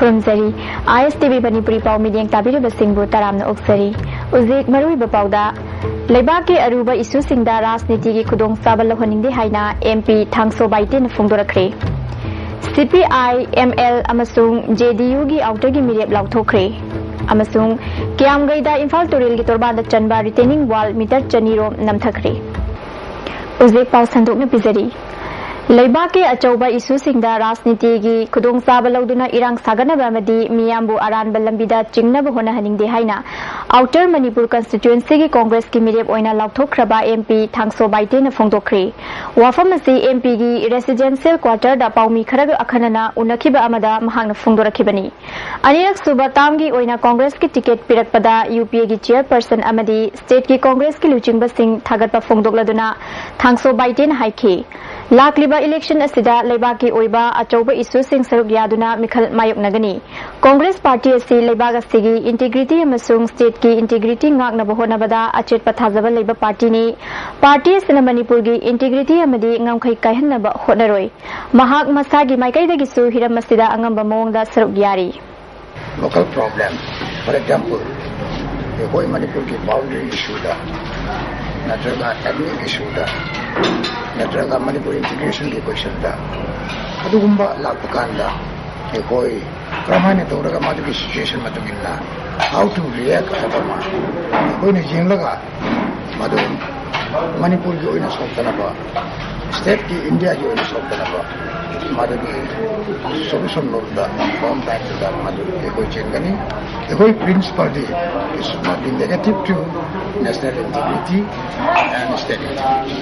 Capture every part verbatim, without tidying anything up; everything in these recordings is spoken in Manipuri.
ꯈꯨꯔꯨꯝꯖꯔꯤ꯫ ꯑꯥꯏ ꯑꯦꯁ ꯇꯤ ꯚꯤ ꯃꯅꯤꯄꯨꯔꯤ ꯄꯥꯎ ꯃꯤꯠꯌꯦꯡ ꯇꯥꯕꯤꯔꯤꯕꯁꯤꯡꯕꯨ ꯇꯔꯥꯝꯅ ꯑꯣꯛꯆꯔꯤ꯫ ꯍꯧꯖꯤꯛ ꯃꯔꯨꯑꯣꯏꯕ ꯄꯥꯎꯗ, ꯂꯩꯕꯥꯛꯀꯤ ꯑꯔꯨꯕ ꯏꯁꯨꯁꯤꯡꯗ ꯔꯥꯖꯅꯤꯇꯤꯒꯤ ꯈꯨꯗꯣꯡꯆꯥꯕ ꯂꯧꯍꯟꯅꯤꯡꯗꯦ ꯍꯥꯏꯅ ꯑꯦꯝ ꯄꯤ ꯊꯥꯡꯁꯣ ꯕꯥꯏꯇꯦꯟꯅ ꯐꯣꯡꯗꯣꯔꯛꯈ꯭ꯔꯦ꯫ ꯁꯤ ꯄꯤ ꯑꯥꯏ ꯑꯦꯝ ꯑꯦꯜ ꯑꯃꯁꯨꯡ ꯖꯦ ꯗꯤ ꯌꯨꯒꯤ ꯑꯥꯎꯇꯔꯒꯤ ꯃꯤꯔꯦꯞ ꯂꯥꯎꯊꯣꯛꯈ꯭ꯔꯦ꯫ ꯑꯃꯁꯨꯡ ꯀꯤꯌꯥꯝꯒꯩꯗ ꯏꯝꯐꯥꯜ ꯇꯨꯔꯦꯜꯒꯤ ꯇꯣꯔꯕꯥꯟꯗ ꯆꯟꯕ ꯔꯤꯇꯦꯅꯤꯡ ꯋꯥꯜ ꯃꯤꯇꯔ ꯆꯅꯤ ꯔꯣꯝ ꯅꯝꯊꯈ꯭ꯔꯦ꯫ ꯍꯧꯖꯤꯛ ꯄꯥꯎ ꯁꯟꯗꯣꯛꯅ ꯄꯤꯖꯔꯤ꯫ ꯂꯩꯕꯥꯛꯀꯤ ꯑꯆꯧꯕ ꯏꯁꯨꯁꯤꯡꯗ ꯔꯥꯖꯅꯤꯇꯤꯒꯤ ꯈꯨꯗꯣꯡꯆꯥꯕ ꯂꯧꯗꯨꯅ ꯏꯔꯥꯡ ꯁꯥꯒꯠꯅꯕ ꯑꯃꯗꯤ ꯃꯤꯌꯥꯝꯕꯨ ꯑꯔꯥꯟꯕ ꯂꯝꯕꯤꯗ ꯆꯤꯡꯅꯕ ꯍꯣꯠꯅꯍꯟꯅꯤꯡꯗꯦ ꯍꯥꯏꯅ ꯑꯥꯎꯇꯔ ꯃꯅꯤꯄꯨꯔ ꯀꯟꯁꯇꯤꯇ꯭ꯋꯦꯟꯁꯤꯒꯤ ꯀꯣꯡꯒ꯭ꯔꯦꯁꯀꯤ ꯃꯤꯔꯦꯞ ꯑꯣꯏꯅ ꯂꯥꯎꯊꯣꯛꯈ꯭ꯔꯕ ꯑꯦꯝ ꯄꯤ ꯊꯥꯡꯁꯣ ꯕꯥꯏꯇꯦꯅ ꯐꯣꯡꯗꯣꯛꯈ꯭ꯔꯦ꯫ ꯋꯥꯐꯝ ꯑꯁꯤ ꯑꯦꯝ ꯄꯤꯒꯤ ꯔꯦꯁꯤꯗꯦꯟꯁꯤꯌꯦꯜ ꯀ꯭ꯋꯥꯇꯔꯗ ꯄꯥꯎꯃꯤ ꯈꯔꯒ ꯑꯈꯟꯅꯅ ꯎꯅꯈꯤꯕ ꯑꯃꯗ ꯃꯍꯥꯛꯅ ꯐꯣꯡꯗꯣꯔꯛꯈꯤꯕꯅꯤ꯫ ꯑꯅꯤꯔꯛ ꯁꯨꯕ ꯇꯥꯝꯒꯤ ꯑꯣꯏꯅ ꯀꯣꯡꯒ꯭ꯔꯦꯁꯀꯤ ꯇꯤꯀꯦꯠ ꯄꯤꯔꯛꯄꯗ ꯌꯨ ꯄꯤ ꯑꯦꯒꯤ ꯆꯤꯌꯔꯄꯔꯁꯟ ꯑꯃꯗꯤ ꯁ꯭ꯇꯦꯠꯀꯤ ꯀꯣꯡꯒ꯭ꯔꯦꯁꯀꯤ ꯂꯨꯆꯤꯡꯕꯁꯤꯡ ꯊꯥꯒꯠꯄ ꯐꯣꯡꯗꯣꯛꯂꯗꯨꯅ ꯊꯥꯡꯁꯣ ꯕꯥꯏꯇꯦꯅ ꯍꯥꯏꯈꯤ, ꯂꯥꯛꯂꯤꯕ ꯏꯂꯦꯛꯁꯟ ꯑꯁꯤꯗ ꯂꯩꯕꯥꯛꯀꯤ ꯑꯣꯏꯕ ꯑꯆꯧꯕ ꯏꯁꯨꯁꯤꯡ ꯁꯔꯨꯛ ꯌꯥꯗꯨꯅ ꯃꯤꯈꯜ ꯃꯥꯌꯣꯛꯅꯒꯅꯤ꯫ ꯀꯣꯡꯒ꯭ꯔꯦꯁ ꯄꯥꯔꯇꯤ ꯑꯁꯤ ꯂꯩꯕꯥꯛ ꯑꯁꯤꯒꯤ ꯏꯟꯇꯤꯒ꯭ꯔꯤꯇꯤ ꯑꯃꯁꯨꯡ ꯁ꯭ꯇꯦꯠꯀꯤ ꯏꯟꯇꯤꯒ꯭ꯔꯤꯇꯤ ꯉꯥꯛꯅꯕ ꯍꯣꯠꯅꯕꯗ ꯑꯆꯦꯠꯄ ꯊꯥꯖꯕ ꯂꯩꯕ ꯄꯥꯔꯇꯤꯅꯤ꯫ ꯄꯥꯔꯇꯤ ꯑꯁꯤꯅ ꯃꯅꯤꯄꯨꯔꯒꯤ ꯏꯟꯇꯤꯒ꯭ꯔꯤꯇꯤ ꯑꯃꯗꯤ ꯉꯝꯈꯩ ꯀꯥꯏꯍꯟꯅꯕ ꯍꯣꯠꯅꯔꯣꯏ꯫ ꯃꯍꯥꯛ ꯃꯁꯥꯒꯤ ꯃꯥꯏꯀꯩꯗꯒꯤꯁꯨ ꯍꯤꯔꯝ ꯑꯁꯤꯗ ꯑꯉꯝꯕ ꯃꯑꯣꯡꯗ ꯁꯔꯨꯛ ꯌꯥꯔꯤ꯫ Local problem, for example, ꯑꯩꯈꯣꯏ ꯃꯅꯤꯄꯨꯔꯒꯤ ꯕꯥꯎꯟꯗꯔꯤ ꯏꯁꯨꯗ ꯅꯠꯇ꯭ꯔꯒ ꯑꯦꯊꯅꯤꯛ ꯏꯁꯨꯗ ꯅꯠꯇ꯭ꯔꯒ ꯃꯅꯤꯄꯨꯔ ꯏꯟꯇꯤꯒ꯭ꯔꯦꯁꯟꯒꯤ ꯀꯣꯏꯁꯟꯗ ꯑꯗꯨꯒꯨꯝꯕ ꯂꯥꯛꯄ ꯀꯥꯟꯗ ꯑꯩꯈꯣꯏ ꯀꯔꯝꯍꯥꯏꯅ ꯇꯧꯔꯒ ꯃꯗꯨꯒꯤ ꯁꯤꯆꯨꯋꯦꯁꯟ ꯃꯇꯨꯡ ꯏꯟꯅ how to react ꯍꯥꯏꯕ ꯑꯃ ꯑꯩꯈꯣꯏꯅ ꯌꯦꯡꯂꯒ ꯃꯗꯨ ꯃꯅꯤꯄꯨꯔꯒꯤ ꯑꯣꯏꯅ ꯁꯣꯛꯇꯅꯕ, ꯁ꯭ꯇꯦꯠꯀꯤ ꯏꯟꯗꯤꯌꯥꯒꯤ ꯑꯣꯏꯅ ꯁꯣꯛꯇꯅꯕ ꯃꯗꯨꯒꯤ ꯁꯣꯂꯨꯁꯟ ꯂꯣꯝꯗ ꯐꯣꯔꯝ ꯇꯥꯏꯝꯗꯨꯗ ꯃꯗꯨ ꯑꯩꯈꯣꯏ ꯆꯦꯟꯒꯅꯤ꯫ ꯑꯩꯈꯣꯏ ꯄ꯭ꯔꯤꯟꯁꯤꯄꯜꯗꯤ is not be negative to national integrity and state integrity.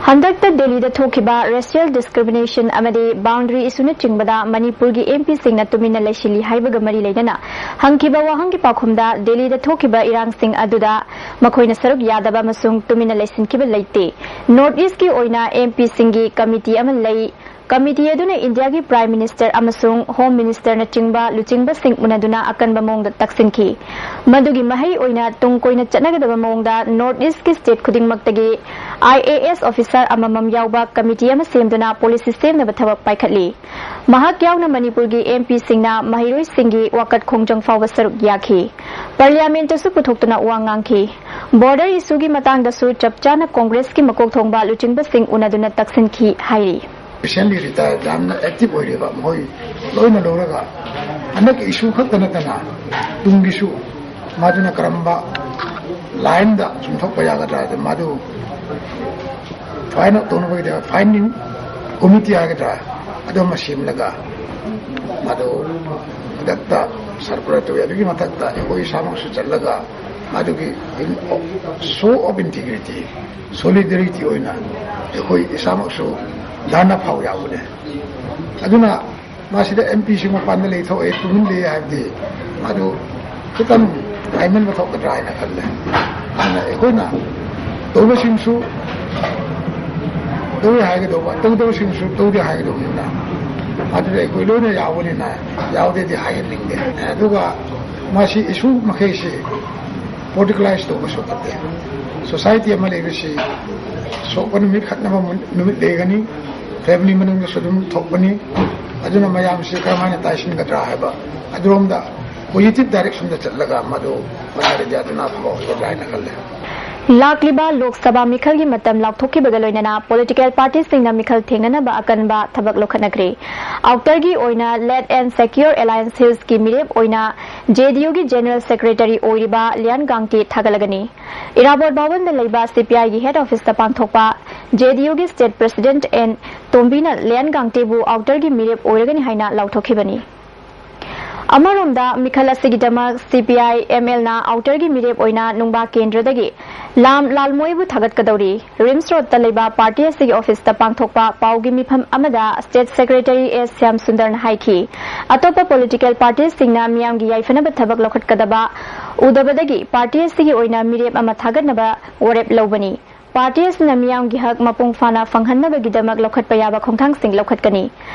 ꯍꯟꯗꯛꯇ ꯗꯦꯜꯂꯤꯗ ꯊꯣꯛꯈꯤꯕ ꯔꯦꯁꯤꯌꯦꯜ ꯗꯤꯁꯀ꯭ꯔꯤꯃꯤꯅꯦꯁꯟ ꯑꯃꯗꯤ ꯕꯥꯎꯟꯗꯔꯤ ꯏꯁꯨꯅꯆꯤꯡꯕꯗ ꯃꯅꯤꯄꯨꯔꯒꯤ ꯑꯦꯝ ꯄꯤꯁꯤꯡꯅ ꯇꯨꯃꯤꯟꯅ ꯂꯩꯁꯤꯜꯂꯤ ꯍꯥꯏꯕꯒ ꯃꯔꯤ ꯂꯩꯅꯅ ꯍꯪꯈꯤꯕ ꯋꯥꯍꯪꯒꯤ ꯄꯥꯎꯈꯨꯝꯗ ꯗꯦꯜꯂꯤꯗ ꯊꯣꯛꯈꯤꯕ ꯏꯔꯥꯡꯁꯤꯡ ꯑꯗꯨꯗ ꯃꯈꯣꯏꯅ ꯁꯔꯨꯛ ꯌꯥꯗꯕ ꯑꯃꯁꯨꯡ ꯇꯨꯃꯤꯟꯅ ꯂꯩꯁꯤꯟꯈꯤꯕ ꯂꯩꯇꯦ꯫ ꯅꯣꯔꯠ ꯏꯁꯀꯤ ꯑꯣꯏꯅ ꯑꯦꯝ ꯄꯤꯁꯤꯡꯒꯤ ꯀꯃꯤꯇꯤ ꯑꯃ ꯂꯩ꯫ ꯀꯃꯤꯇꯤ ꯑꯗꯨꯅ ꯏꯟꯗꯤꯌꯥꯒꯤ Prime Minister ꯑꯃꯁꯨꯡ Home Ministerꯅꯆꯤꯡꯕ ꯂꯨꯆꯤꯡꯕꯁꯤꯡ ꯎꯅꯗꯨꯅ ꯑꯀꯟꯕ ꯃꯑꯣꯡꯗ ꯇꯛꯁꯤꯟꯈꯤ꯫ ꯃꯗꯨꯒꯤ ꯃꯍꯩ ꯑꯣꯏꯅ ꯇꯨꯡ ꯀꯣꯏꯅ ꯆꯠꯅꯒꯗꯕ ꯃꯑꯣꯡꯗ North Eastꯀꯤ state ꯈꯨꯗꯤꯡꯃꯛꯇꯒꯤ I A S officer ꯑꯃꯃꯝ ꯌꯥꯎꯕ ꯀꯃꯤꯇꯤ ꯑꯃ ꯁꯦꯝꯗꯨꯅ policy ꯁꯦꯝꯅꯕ ꯊꯕꯛ ꯄꯥꯏꯈꯠꯂꯤ꯫ ꯃꯍꯥꯛ ꯌꯥꯎꯅ ꯃꯅꯤꯄꯨꯔꯒꯤ M Pꯁꯤꯡꯅ ꯃꯍꯩꯔꯣꯏꯁꯤꯡꯒꯤ ꯋꯥꯀꯠ ꯈꯣꯡꯖꯪ ꯐꯥꯎꯕ ꯁꯔꯨꯛ ꯌꯥꯈꯤ꯫ Parliamentꯇꯁꯨ ꯄꯨꯊꯣꯛꯇꯨꯅ ꯋꯥ ꯉꯥꯡꯈꯤ꯫ Border issueꯒꯤ ꯃꯇꯥꯡꯗꯁꯨ ꯆꯞ ꯆꯥꯅ Congressꯀꯤ ꯃꯀꯣꯛ ꯊꯣꯡꯕ ꯂꯨꯆꯤꯡꯕꯁꯤꯡ ꯎꯅꯗꯨꯅ ꯇꯛꯁꯤꯟꯈꯤ ꯍꯥꯏꯔꯤ꯫ Recently retired ꯌꯥꯝꯅ active ꯑꯣꯏꯔꯤꯕ ꯃꯈꯣꯏ ꯂꯣꯏꯅ ꯂꯧꯔꯒ ꯍꯟꯗꯛꯀꯤ issue ꯈꯛꯇ ꯅꯠꯇꯅ ꯇꯨꯡꯒꯤꯁꯨ ꯃꯗꯨꯅ ꯀꯔꯝꯕ lineꯗ ꯆꯨꯝꯊꯣꯛꯄ ꯌꯥꯒꯗ꯭ꯔꯥ ꯍꯥꯏꯗ ꯃꯗꯨ ꯐꯥꯏꯟ ꯇꯧꯅꯕꯒꯤꯗꯃꯛ finding committee ꯍꯥꯏꯒꯗ꯭ꯔꯥ ꯑꯗꯨ ꯑꯃ ꯁꯦꯝꯂꯒ ꯃꯗꯨ ꯈꯨꯗꯛꯇ circular ꯇꯧꯏ꯫ ꯑꯗꯨꯒꯤ ꯃꯊꯛꯇ ꯑꯩꯈꯣꯏ ꯏꯁꯥꯃꯛꯁꯨ ꯆꯠꯂꯒ ꯃꯗꯨꯒꯤ show of integrity, solidarity ꯑꯣꯏꯅ ꯑꯩꯈꯣꯏ ꯏꯁꯥꯃꯛꯁꯨ ꯙꯔꯅꯥ ꯐꯥꯎ ꯌꯥꯎꯕꯅꯦ꯫ ꯑꯗꯨꯅ ꯃꯁꯤꯗ M Pꯁꯤꯡ ꯃꯄꯥꯟꯗ ꯂꯩꯊꯣꯛꯑꯦ, ꯇꯨꯃꯤꯟ ꯂꯩ ꯍꯥꯏꯕꯗꯤ ꯃꯗꯨ ꯈꯤꯇꯪ ꯍꯥꯏꯃꯟꯕ ꯊꯣꯛꯀꯗ꯭ꯔꯥ ꯍꯥꯏꯅ ꯈꯜꯂꯦ꯫ ꯑꯗꯨꯅ ꯑꯩꯈꯣꯏꯅ ꯇꯧꯕꯁꯤꯡꯁꯨ ꯇꯧꯏ ꯍꯥꯏꯒꯗꯧꯕ, ꯇꯧꯗꯕꯁꯤꯡꯁꯨ ꯇꯧꯗꯦ ꯍꯥꯏꯒꯗꯧꯕꯅꯤꯅ ꯑꯗꯨꯗ ꯑꯩꯈꯣꯏ ꯂꯣꯏꯅ ꯌꯥꯎꯕꯅꯤꯅ ꯌꯥꯎꯗꯦꯗꯤ ꯍꯥꯏꯍꯟꯅꯤꯡꯗꯦ꯫ ꯑꯗꯨꯒ ꯃꯁꯤ issue ꯃꯈꯩꯁꯤ politicalize ꯇꯧꯕꯁꯨ ꯐꯠꯇꯦ꯫ Society ꯑꯃ ꯂꯩꯕꯁꯤ ꯁꯣꯛꯄ ꯅꯨꯃꯤꯠ, ꯈꯠꯅꯕ ꯅꯨꯃꯤꯠ ꯂꯩꯒꯅꯤ, family ꯃꯅꯨꯡꯗꯁꯨ ꯑꯗꯨꯝ ꯊꯣꯛꯄꯅꯤ꯫ ꯑꯗꯨꯅ ꯃꯌꯥꯝꯁꯤ ꯀꯔꯝꯍꯥꯏꯅ ꯇꯥꯏꯁꯤꯟꯒꯗ꯭ꯔꯥ ꯍꯥꯏꯕ ꯑꯗꯨꯔꯣꯝꯗ positive directionꯗ ꯆꯠꯂꯒ ꯃꯗꯨ ꯍꯣꯠꯅꯔꯗꯤ ꯑꯗꯨꯅ ꯑꯐꯕ ꯑꯣꯏꯒꯗ꯭ꯔꯥ ꯍꯥꯏꯅ ꯈꯜꯂꯦ꯫ ꯂꯥꯛꯂꯤꯕ ꯂꯣꯛ ꯁꯚꯥ ꯃꯤꯈꯜꯒꯤ ꯃꯇꯝ ꯂꯥꯎꯊꯣꯛꯈꯤꯕꯒ ꯂꯣꯏꯅꯅ political partyꯁꯤꯡꯅ ꯃꯤꯈꯜ ꯊꯦꯡꯅꯅꯕ ꯑꯀꯟꯕ ꯊꯕꯛ ꯂꯧꯈꯠꯅꯈ꯭ꯔꯦ꯫ Outerꯒꯤ ꯑꯣꯏꯅ Let and Secure Alliance Hillsꯀꯤ ꯃꯤꯔꯦꯞ ꯑꯣꯏꯅ JDUꯒꯤ General Secretary ꯑꯣꯏꯔꯤꯕ ꯂꯤꯌꯥꯟ ꯒꯥꯡꯇꯦ ꯊꯥꯒꯠꯂꯒꯅꯤ꯫ ꯏꯔꯥꯕꯣꯠ ꯚꯋꯟꯗ ꯂꯩꯕ CPIꯒꯤ head officeꯇ ꯄꯥꯡꯊꯣꯛꯄ JDUꯒꯤ state president N ꯇꯣꯝꯕꯤꯅ ꯂꯤꯌꯥꯟ ꯒꯥꯡꯇꯦꯕꯨ outerꯒꯤ ꯃꯤꯔꯦꯞ ꯑꯣꯏꯔꯒꯅꯤ ꯍꯥꯏꯅ ꯂꯥꯎꯊꯣꯛꯈꯤꯕꯅꯤ꯫ ꯑꯃꯔꯣꯝꯗ ꯃꯤꯈꯜ ꯑꯁꯤꯒꯤꯗꯃꯛ CPI MLꯅ outerꯒꯤ ꯃꯤꯔꯦꯞ ꯑꯣꯏꯅ ꯅꯨꯡꯕꯥ ꯀꯦꯟꯗ꯭ꯔꯗꯒꯤ ꯂꯥꯝ ꯂꯥꯜꯃꯣꯏꯕꯨ ꯊꯥꯒꯠꯀꯗꯧꯔꯤ꯫ RIMS Roadꯇ ꯂꯩꯕ party ꯑꯁꯤꯒꯤ officeꯇ ꯄꯥꯡꯊꯣꯛꯄ ꯄꯥꯎꯒꯤ ꯃꯤꯐꯝ ꯑꯃꯗ state secretary S ꯁ꯭ꯌꯥꯝ ꯁꯨꯟꯗꯔꯅ ꯍꯥꯏꯈꯤ꯫ ꯑꯇꯣꯞꯄ political partyꯁꯤꯡꯅ ꯃꯤꯌꯥꯝꯒꯤ ꯌꯥꯏꯐꯅꯕ ꯊꯕꯛ ꯂꯧꯈꯠꯀꯗꯕ ꯎꯗꯕꯗꯒꯤ party ꯑꯁꯤꯒꯤ ꯑꯣꯏꯅ ꯃꯤꯔꯦꯞ ꯑꯃ ꯊꯥꯒꯠꯅꯕ ꯋꯥꯔꯦꯞ ꯂꯧꯕꯅꯤ꯫ ꯄꯥꯔꯇꯤ ꯑꯁꯤꯅ ꯃꯤꯌꯥꯝꯒꯤ ꯍꯛ ꯃꯄꯨꯡ ꯐꯥꯅ ꯐꯪꯍꯟꯅꯕꯒꯤꯗꯃꯛ ꯂꯧꯈꯠꯄ ꯌꯥꯕ ꯈꯣꯡꯊꯥꯡꯁꯤꯡ ꯂꯧꯈꯠꯀꯅꯤ꯫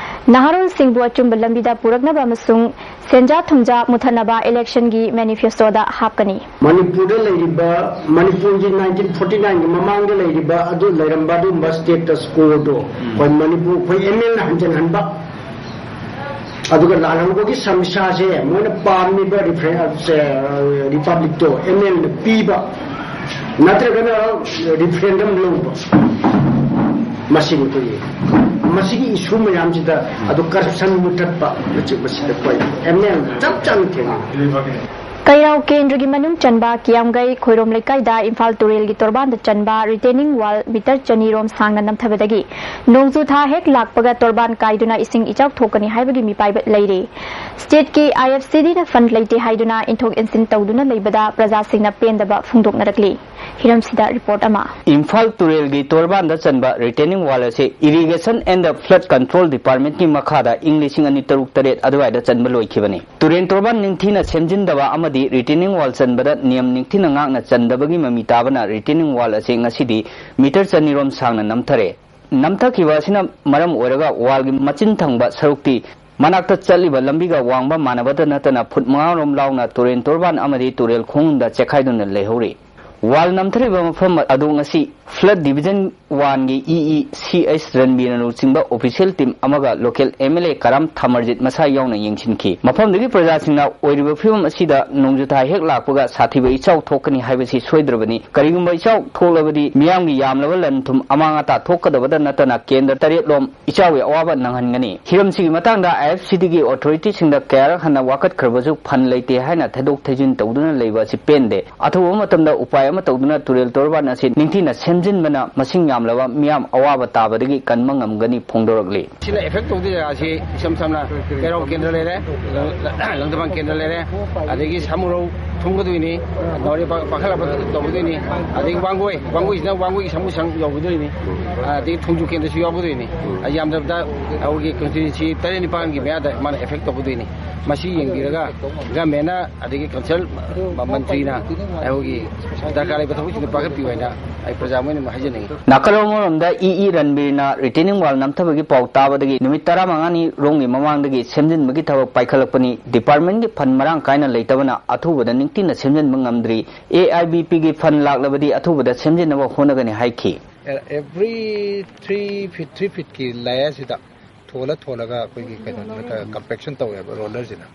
ꯅꯍꯥꯔꯣꯜꯁꯤꯡꯕꯨ ꯑꯆꯨꯝꯕ ꯂꯝꯕꯤꯗ ꯄꯨꯔꯛꯅꯕ ꯑꯃꯁꯨꯡ ꯁꯦꯟꯖꯥ ꯊꯨꯝꯖꯥ ꯃꯨꯊꯠꯅꯕ ꯏꯂꯦꯛꯁꯟꯒꯤ ꯃꯦꯅꯤꯐꯦꯁꯇꯣꯗ ꯍꯥꯞꯀꯅꯤ꯫ ꯃꯅꯤꯄꯨꯔꯗ ꯂꯩꯔꯤꯕ, ꯃꯅꯤꯄꯨꯔꯒꯤ ꯅꯥꯏꯟꯇꯤꯟ ꯐꯣꯔꯇꯤ ꯅꯥꯏꯟꯒꯤ ꯃꯃꯥꯡꯗ ꯂꯩꯔꯤꯕ ꯑꯗꯨ ꯂꯩꯔꯝꯕ ꯑꯗꯨꯒꯨꯝꯕ ꯁ꯭ꯇꯦꯇꯁ ꯀꯣꯗꯣ ꯑꯩꯈꯣꯏ ꯃꯅꯤꯄꯨꯔ, ꯑꯩꯈꯣꯏ ꯑꯦꯝ ꯑꯦꯜꯅ ꯍꯟꯖꯤꯟꯍꯟꯕ, ꯑꯗꯨꯒ ꯂꯥꯜꯍꯧꯕꯒꯤ ꯁꯃꯁ꯭ꯌꯥꯁꯦ ꯃꯣꯏꯅ ꯄꯥꯝꯃꯤꯕ ꯔꯤꯐ꯭ꯔꯦꯟꯁ, ꯔꯤꯄꯕ꯭ꯂꯤꯛꯇꯣ ꯑꯦꯝ ꯑꯦꯜꯅ ꯄꯤꯕ ꯅꯠꯇ꯭ꯔꯒꯅ ꯔꯤꯐ꯭ꯔꯦꯟꯗꯝ ꯂꯧꯕ, ꯃꯁꯤꯅꯤ ꯑꯩꯈꯣꯏꯒꯤ ꯃꯁꯤꯒꯤ ꯏꯁꯨ ꯃꯌꯥꯝꯁꯤꯗ꯫ ꯑꯗꯨ ꯀꯔꯞꯁꯟ ꯃꯨꯊꯠꯄ, ꯃꯁꯤꯗ ꯑꯩꯈꯣꯏ ꯑꯦꯝ ꯑꯦꯜ ꯆꯞ ꯆꯥꯅ ꯊꯦꯡꯅꯩ꯫ ꯀꯩꯔꯥꯎ ꯀꯦꯟꯗ꯭ꯔꯒꯤ ꯃꯅꯨꯡ ꯆꯟꯕ ꯀꯤꯌꯥꯝꯒꯩ ꯈꯣꯏꯔꯣꯝ ꯂꯩꯀꯥꯏꯗ ꯏꯝꯐꯥꯜ ꯇꯨꯔꯦꯜꯒꯤ ꯇꯣꯔꯕꯥꯟꯗ ꯆꯟꯕ ꯔꯤꯇꯦꯅꯤꯡ ꯋꯥꯜ ꯃꯤꯇꯔ ꯆꯅꯤ ꯔꯣꯝ ꯁꯥꯡꯅ ꯅꯝꯊꯕꯗꯒꯤ ꯅꯣꯡꯖꯨ ꯊꯥ ꯍꯦꯛ ꯂꯥꯛꯄꯒ ꯇꯣꯔꯕꯥꯟ ꯀꯥꯏꯗꯨꯅ ꯏꯁꯤꯡ ꯏꯆꯥꯎ ꯊꯣꯛꯀꯅꯤ ꯍꯥꯏꯕꯒꯤ ꯃꯤꯄꯥꯏꯕ ꯂꯩꯔꯦ꯫ ꯁ꯭ꯇꯦꯠꯀꯤ ꯑꯥꯏ ꯑꯦꯐ ꯁꯤ ꯗꯤꯅ ꯐꯟꯗ ꯂꯩꯇꯦ ꯍꯥꯏꯗꯨꯅ ꯏꯟꯊꯣꯛ ꯏꯟꯁꯤꯟ ꯇꯧꯗꯨꯅ ꯂꯩꯕꯗ ꯄ꯭ꯔꯖꯥꯁꯤꯡꯅ ꯄꯦꯟꯗꯕ ꯐꯣꯡꯗꯣꯛꯅꯔꯛꯂꯤ꯫ ꯍꯤꯔꯝꯁꯤꯗ ꯔꯤꯄꯣꯔꯠ ꯑꯃ꯫ ꯏꯝꯐꯥꯜ ꯇꯨꯔꯦꯜꯒꯤ ꯇꯣꯔꯕꯥꯟꯗ ꯆꯟꯕ retaining wall ꯑꯁꯤ Irrigation and Flood Control Departmentꯀꯤ ꯃꯈꯥꯗ ꯏꯪ ꯂꯤꯁꯤꯡ ꯑꯅꯤ ꯇꯔꯨꯛ ꯇꯔꯦꯠ ꯑꯗꯨꯋꯥꯏꯗ ꯆꯟꯕ ꯂꯣꯏꯈꯤꯕꯅꯤ꯫ ꯇꯨꯔꯦꯜ ꯇꯣꯔꯕꯥꯟ ꯅꯤꯡꯊꯤꯅ ꯁꯦꯝꯖꯤꯟꯗꯕ ꯑꯃꯗꯤ retaining wall ꯆꯟꯕꯗ ꯅꯤꯌꯝ ꯅꯤꯡꯊꯤꯅ ꯉꯥꯛꯅ ꯆꯟꯗꯕꯒꯤ ꯃꯃꯤ ꯇꯥꯕꯅ retaining wall ꯑꯁꯤ ꯉꯁꯤꯗꯤ ꯃꯤꯇꯔ ꯆꯅꯤ ꯔꯣꯝ ꯁꯥꯡꯅ ꯅꯝꯊꯔꯦ꯫ ꯅꯝꯊꯈꯤꯕ ꯑꯁꯤꯅ ꯃꯔꯝ ꯑꯣꯏꯔꯒ wallꯒꯤ ꯃꯆꯤꯟ ꯊꯪꯕ ꯁꯔꯨꯛꯇꯤ ꯃꯅꯥꯛꯇ ꯆꯠꯂꯤꯕ ꯂꯝꯕꯤꯒ ꯋꯥꯡꯕ ꯃꯥꯟꯅꯕꯇ ꯅꯠꯇꯅ ꯐꯨꯠ ꯃꯉꯥ ꯔꯣꯝ ꯂꯥꯎꯅ ꯇꯨꯔꯦꯜ ꯇꯣꯔꯕꯥꯟ ꯑꯃꯗꯤ ꯇꯨꯔꯦꯜ ꯈꯣꯡꯅꯨꯡꯗ ꯆꯦꯛꯈꯥꯏꯗꯨꯅ ꯂꯩꯍꯧꯔꯤ꯫ Wall ꯅꯝꯊꯔꯤꯕ ꯃꯐꯝ ꯑꯗꯨ ꯉꯁꯤ Flood Division Oneꯒꯤ E E C H ꯔꯟꯕꯤꯔꯅ ꯂꯨꯆꯤꯡꯕ official team ꯑꯃꯒ local M L A ꯀꯔꯥꯝ ꯊꯥꯃꯔꯖꯤꯠ ꯃꯁꯥ ꯌꯥꯎꯅ ꯌꯦꯡꯁꯤꯟꯈꯤ꯫ ꯃꯐꯝꯗꯨꯒꯤ ꯄ꯭ꯔꯖꯥꯁꯤꯡꯅ ꯑꯣꯏꯔꯤꯕ ꯐꯤꯕꯝ ꯑꯁꯤꯗ ꯅꯣꯡꯖꯨꯊꯥ ꯍꯦꯛ ꯂꯥꯛꯄꯒ ꯁꯥꯊꯤꯕ ꯏꯆꯥꯎ ꯊꯣꯛꯀꯅꯤ ꯍꯥꯏꯕꯁꯤ ꯁꯣꯏꯗ꯭ꯔꯕꯅꯤ꯫ ꯀꯔꯤꯒꯨꯝꯕ ꯏꯆꯥꯎ ꯊꯣꯛꯂꯕꯗꯤ ꯃꯤꯌꯥꯝꯒꯤ ꯌꯥꯝꯂꯕ ꯂꯟ ꯊꯨꯝ ꯑꯃꯥꯡ ꯑꯇꯥ ꯊꯣꯛꯀꯗꯕꯗ ꯅꯠꯇꯅ ꯀꯦꯟꯗ꯭ꯔ ꯇꯔꯦꯠ ꯂꯣꯝ ꯏꯆꯥꯎꯒꯤ ꯑꯋꯥꯕ ꯅꯪꯍꯟꯒꯅꯤ꯫ ꯍꯤꯔꯝꯁꯤꯒꯤ ꯃꯇꯥꯡꯗ I F C Dꯒꯤ authorityꯁꯤꯡꯗ ꯀꯌꯥꯔꯛ ꯍꯟꯅ ꯋꯥꯀꯠꯈ꯭ꯔꯕꯁꯨ ꯐꯟ ꯂꯩꯇꯦ ꯍꯥꯏꯅ ꯊꯩꯗꯣꯛ ꯊꯩꯖꯤꯟ ꯇꯧꯗꯨꯅ ꯂꯩꯕ ꯑꯁꯤ ꯄꯦꯟꯗꯦ꯫ ꯑꯊꯨꯕ ꯃꯇꯝꯗ ꯎꯄꯥꯏ ꯑꯃ ꯇꯧꯗꯨꯅ ꯇꯨꯔꯦꯜ ꯇꯣꯔꯕꯥꯟ ꯑꯁꯤ ꯅꯤꯡꯊꯤꯅ ꯁꯦꯝꯖꯤꯟꯕꯅ ꯃꯁꯤꯡ ꯌꯥꯝꯂꯕ ꯃꯤꯌꯥꯝ ꯑꯋꯥꯕ ꯇꯥꯕꯗꯒꯤ ꯀꯟꯕ ꯉꯝꯒꯅꯤ ꯐꯣꯡꯗꯣꯔꯛꯂꯤ꯫ ꯁꯤꯅ effect ꯇꯧꯗꯣꯏ ꯖꯒꯥꯁꯤ ꯏꯁꯝ ꯁꯝꯅ ꯀꯩꯔꯥꯎ ꯀꯦꯟꯗ꯭ꯔ ꯂꯩꯔꯦ, ꯂꯪꯊꯕꯥꯜ ꯀꯦꯟꯗ꯭ꯔ ꯂꯩꯔꯦ, ꯑꯗꯒꯤ ꯁꯥꯃꯨꯔꯧ ꯊꯨꯝꯒꯗꯣꯏꯅꯤ, ꯅꯥꯎꯔꯦꯝ ꯄꯥ-, ꯄꯥꯈꯠꯂꯛꯄ ꯇꯧꯒꯗꯣꯏꯅꯤ, ꯑꯗꯒꯤ ꯋꯥꯡꯒꯣꯏ, ꯋꯥꯡꯒꯣꯏꯁꯤꯅ ꯋꯥꯡꯒꯣꯏꯒꯤ ꯁꯃꯨꯁꯪ ꯌꯧꯒꯗꯣꯏꯅꯤ, ꯑꯗꯒꯤ ꯊꯣꯡꯖꯨ ꯀꯦꯟꯗ꯭ꯔꯁꯨ ꯌꯥꯎꯒꯗꯣꯏꯅꯤ꯫ ꯌꯥꯝꯗ꯭ꯔꯕꯗ ꯑꯩꯈꯣꯏꯒꯤ ꯀꯟꯁꯇꯤꯇ꯭ꯋꯦꯟꯁꯤ ꯇꯔꯦꯠ ꯅꯤꯄꯥꯟꯒꯤ ꯃꯌꯥꯗ ꯃꯥꯅ ꯑꯦꯐꯦꯛ ꯇꯧꯒꯗꯣꯏꯅꯤ꯫ ꯃꯁꯤ ꯌꯦꯡꯕꯤꯔꯒ ꯒꯃꯦꯟꯅ ꯑꯗꯒꯤ ꯀꯟꯁꯔꯟ ꯃꯟꯇ꯭ꯔꯤꯅ ꯑꯩꯈꯣꯏꯒꯤ ꯗꯔꯀꯥꯔ ꯂꯩꯕ ꯊꯕꯛꯁꯤꯡꯗꯣ ꯄꯥꯏꯈꯠꯄꯤꯌꯨ ꯍꯥꯏꯅ ꯑꯩ ꯄ꯭ꯔꯖꯥ ꯃꯣꯏꯅ ꯍꯥꯏꯖꯅꯤꯡꯉꯤ꯫ ꯅꯥꯀꯜ ꯑꯃꯔꯣꯝꯗ ꯏ ꯏ ꯔꯟꯕꯤꯔꯅ ꯔꯤꯇꯦꯅꯤꯡ ꯋꯥꯜ ꯅꯝꯊꯕꯒꯤ ꯄꯥꯎ ꯇꯥꯕꯗꯒꯤ ꯅꯨꯃꯤꯠ ꯇꯔꯥꯃꯉꯥꯅꯤ ꯔꯣꯝꯒꯤ ꯃꯃꯥꯡꯗꯒꯤ ꯁꯦꯝꯖꯤꯟꯕꯒꯤ ꯊꯕꯛ ꯄꯥꯏꯈꯠꯂꯛꯄꯅꯤ꯫ ꯗꯤꯄꯥꯔꯠꯃꯦꯟꯒꯤ ꯐꯟ ꯃꯔꯥꯡ ꯀꯥꯏꯅ ꯂꯩꯇꯕꯅ ꯑꯊꯨꯕꯗ ꯅꯤꯡꯊꯤꯅ ꯁꯦꯝꯖꯤꯟꯕ ꯉꯝꯗ꯭ꯔꯤ꯫ ꯑꯦ ꯑꯥꯏ ꯕꯤ ꯄꯤꯒꯤ ꯐꯟ ꯂꯥꯛꯂꯕꯗꯤ ꯑꯊꯨꯕꯗ ꯁꯦꯝꯖꯤꯟꯅꯕ ꯍꯣꯠꯅꯒꯅꯤ ꯍꯥꯏꯈꯤ꯫ ꯑꯦ-, ꯑꯦꯚ꯭ꯔꯤ ꯊ꯭ꯔꯤ ꯐꯤꯠ, ꯊ꯭ꯔꯤ ꯐꯤꯠꯀꯤ ꯂꯥꯏ ꯑꯁꯤꯗ ꯊꯣꯜꯂ ꯊꯣꯜꯂꯒ ꯑꯩꯈꯣꯏꯒꯤ ꯀꯩꯅꯣꯗꯨꯅ ꯀꯝꯄꯦꯛꯁꯟ ꯇꯧꯋꯦꯕ ꯔꯣꯂꯔꯁꯤꯅ꯫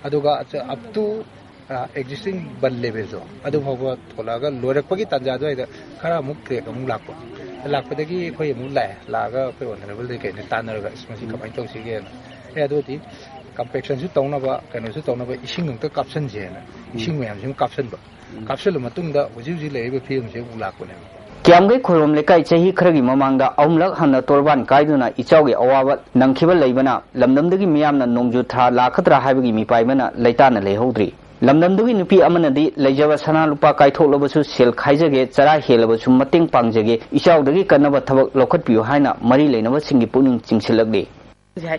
ꯑꯗꯨꯒ ꯑꯞ ꯇꯨ ꯑꯦꯛꯖꯤꯁꯇꯤꯡ ꯕꯟ ꯂꯦꯚꯦꯜꯗꯣ ꯑꯗꯨ ꯐꯥꯎꯕ ꯊꯣꯛꯂꯛꯑꯒ ꯂꯣꯏꯔꯛꯄꯒꯤ ꯇꯥꯟꯖꯥ ꯑꯗꯨꯋꯥꯏꯗ ꯈꯔ ꯑꯃꯨꯛ ꯀ꯭ꯔꯦꯛ ꯑꯃꯨꯛ ꯂꯥꯛꯄ꯫ ꯂꯥꯛꯄꯗꯒꯤ ꯑꯩꯈꯣꯏ ꯑꯃꯨꯛ ꯂꯥꯛꯑꯦ꯫ ꯂꯥꯛꯑꯒ ꯑꯩꯈꯣꯏ ꯑꯣꯅꯔꯦꯕꯜꯗꯒꯤ ꯀꯩꯅꯣ ꯇꯥꯟꯅꯔꯒ, "ꯑꯁ, ꯃꯁꯤ ꯀꯃꯥꯏꯅ ꯇꯧꯁꯤꯒꯦꯅ?" "ꯑꯦ, ꯑꯗꯨꯗꯤ ꯀꯝꯄꯦꯛꯁꯟꯁꯨ ꯇꯧꯅꯕ, ꯀꯩꯅꯣꯁꯨ ꯇꯧꯅꯕ ꯏꯁꯤꯡ ꯑꯃꯨꯛꯇ ꯀꯥꯞꯁꯟꯁꯦꯅ ꯏꯁꯤꯡ ꯃꯌꯥꯝꯁꯤ ꯑꯃꯨꯛ ꯀꯥꯞꯁꯟꯕ꯫ ꯀꯥꯞꯁꯤꯜꯂ ꯃꯇꯨꯡꯗ ꯍꯧꯖꯤꯛ ꯍꯧꯖꯤꯛ ꯂꯩꯔꯤꯕ ꯐꯤꯕꯝꯁꯦ ꯑꯃꯨꯛ ꯂꯥꯛꯄꯅꯦꯕ꯫ ꯀꯤꯌꯥꯝꯒꯩ ꯈꯣꯏꯔꯣꯝ ꯂꯩꯀꯥꯏ ꯆꯍꯤ ꯈꯔꯒꯤ ꯃꯃꯥꯡꯗ ꯑꯍꯨꯝꯂꯛ ꯍꯟꯅ ꯇꯣꯔꯕꯥꯟ ꯀꯥꯏꯗꯨꯅ ꯏꯆꯥꯎꯒꯤ ꯑꯋꯥꯕ ꯅꯪꯈꯤꯕ ꯂꯩꯕꯅ, ꯂꯝꯗꯝꯗꯨꯒꯤ ꯃꯤꯌꯥꯝꯅ ꯅꯣꯡꯖꯨ ꯊꯥ ꯂꯥꯛꯀꯗ꯭ꯔꯥ ꯍꯥꯏꯕꯒꯤ ꯃꯤꯄꯥꯏꯕꯅ ꯂꯩꯇꯥꯅ ꯂꯩꯍꯧꯗ꯭ꯔꯤ꯫ ꯂꯝꯗꯝꯗꯨꯒꯤ ꯅꯨꯄꯤ ꯑꯃꯅꯗꯤ ꯂꯩꯖꯕ ꯁꯅꯥ ꯂꯨꯄꯥ ꯀꯥꯏꯊꯣꯛꯂꯕꯁꯨ, ꯁꯦꯜ ꯈꯥꯏꯖꯒꯦ, ꯆꯔꯥ ꯍꯦꯜꯂꯕꯁꯨ ꯃꯇꯦꯡ ꯄꯥꯡꯖꯒꯦ, ꯏꯆꯥꯎꯗꯒꯤ ꯀꯟꯅꯕ ꯊꯕꯛ ꯂꯧꯈꯠꯄꯤꯌꯨ ꯍꯥꯏꯅ ꯃꯔꯤ ꯂꯩꯅꯕꯁꯤꯡꯒꯤ ꯄꯨꯛꯅꯤꯡ ꯆꯤꯡꯁꯤꯜꯂꯛꯂꯤ꯫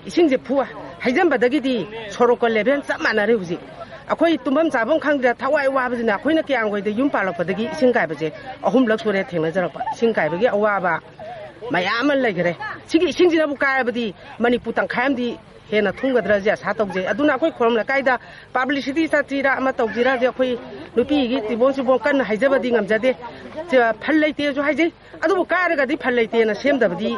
ꯏꯁꯤꯡꯁꯦ ꯐꯨ ꯍꯩꯖꯤꯟꯕꯗꯒꯤꯗꯤ ꯁꯣꯔꯣꯛꯀ ꯂꯦꯚꯦꯜ ꯆꯞ ꯃꯥꯟꯅꯔꯦ ꯍꯧꯖꯤꯛ꯫ ꯑꯩꯈꯣꯏ ꯇꯨꯝꯐꯝ ꯆꯥꯐꯝ ꯈꯪꯗ꯭ꯔꯦ, ꯊꯋꯥꯏ ꯋꯥꯕꯁꯤꯅ꯫ ꯑꯩꯈꯣꯏꯅ ꯀꯌꯥꯝꯒꯣꯏꯗ ꯌꯨꯝ ꯄꯥꯜꯂꯛꯄꯗꯒꯤ ꯏꯁꯤꯡ ꯀꯥꯏꯕꯁꯦ ꯑꯍꯨꯝꯂꯛ ꯁꯨꯔꯦ ꯊꯦꯡꯅꯖꯔꯛꯄ꯫ ꯏꯁꯤꯡ ꯀꯥꯏꯕꯒꯤ ꯑꯋꯥꯕ ꯃꯌꯥꯝ ꯑꯃ ꯂꯩꯈꯔꯦ꯫ ꯁꯤꯒꯤ ꯏꯁꯤꯡꯁꯤꯅꯕꯨ ꯀꯥꯏꯔꯕꯗꯤ ꯃꯅꯤꯄꯨꯔ ꯇꯪꯈꯥꯏ ꯑꯃꯗꯤ ꯍꯦꯟꯅ ꯊꯨꯝꯒꯗ꯭ꯔꯁꯦ ꯑꯁꯥ ꯇꯧꯖꯩ꯫ ꯑꯗꯨꯅ ꯑꯩꯈꯣꯏ ꯈꯣꯔꯝ ꯂꯩꯀꯥꯏꯗ ꯄꯥꯕ꯭ꯂꯤꯁꯤꯇꯤ ꯆꯠꯁꯤꯔꯥ ꯑꯃ ꯇꯧꯁꯤꯔꯥꯁꯦ ꯑꯩꯈꯣꯏ ꯅꯨꯄꯤꯒꯤ ꯇꯤꯕꯣꯟ ꯆꯤꯕꯣꯟ ꯀꯟꯅ ꯍꯥꯏꯖꯕꯗꯤ ꯉꯝꯖꯗꯦ꯫ ꯐꯟ ꯂꯩꯇꯦꯁꯨ ꯍꯥꯏꯖꯩ꯫ ꯑꯗꯨꯕꯨ ꯀꯥꯏꯔꯒꯗꯤ ꯐꯟ ꯂꯩꯇꯦꯅ ꯁꯦꯝꯗꯕꯗꯤ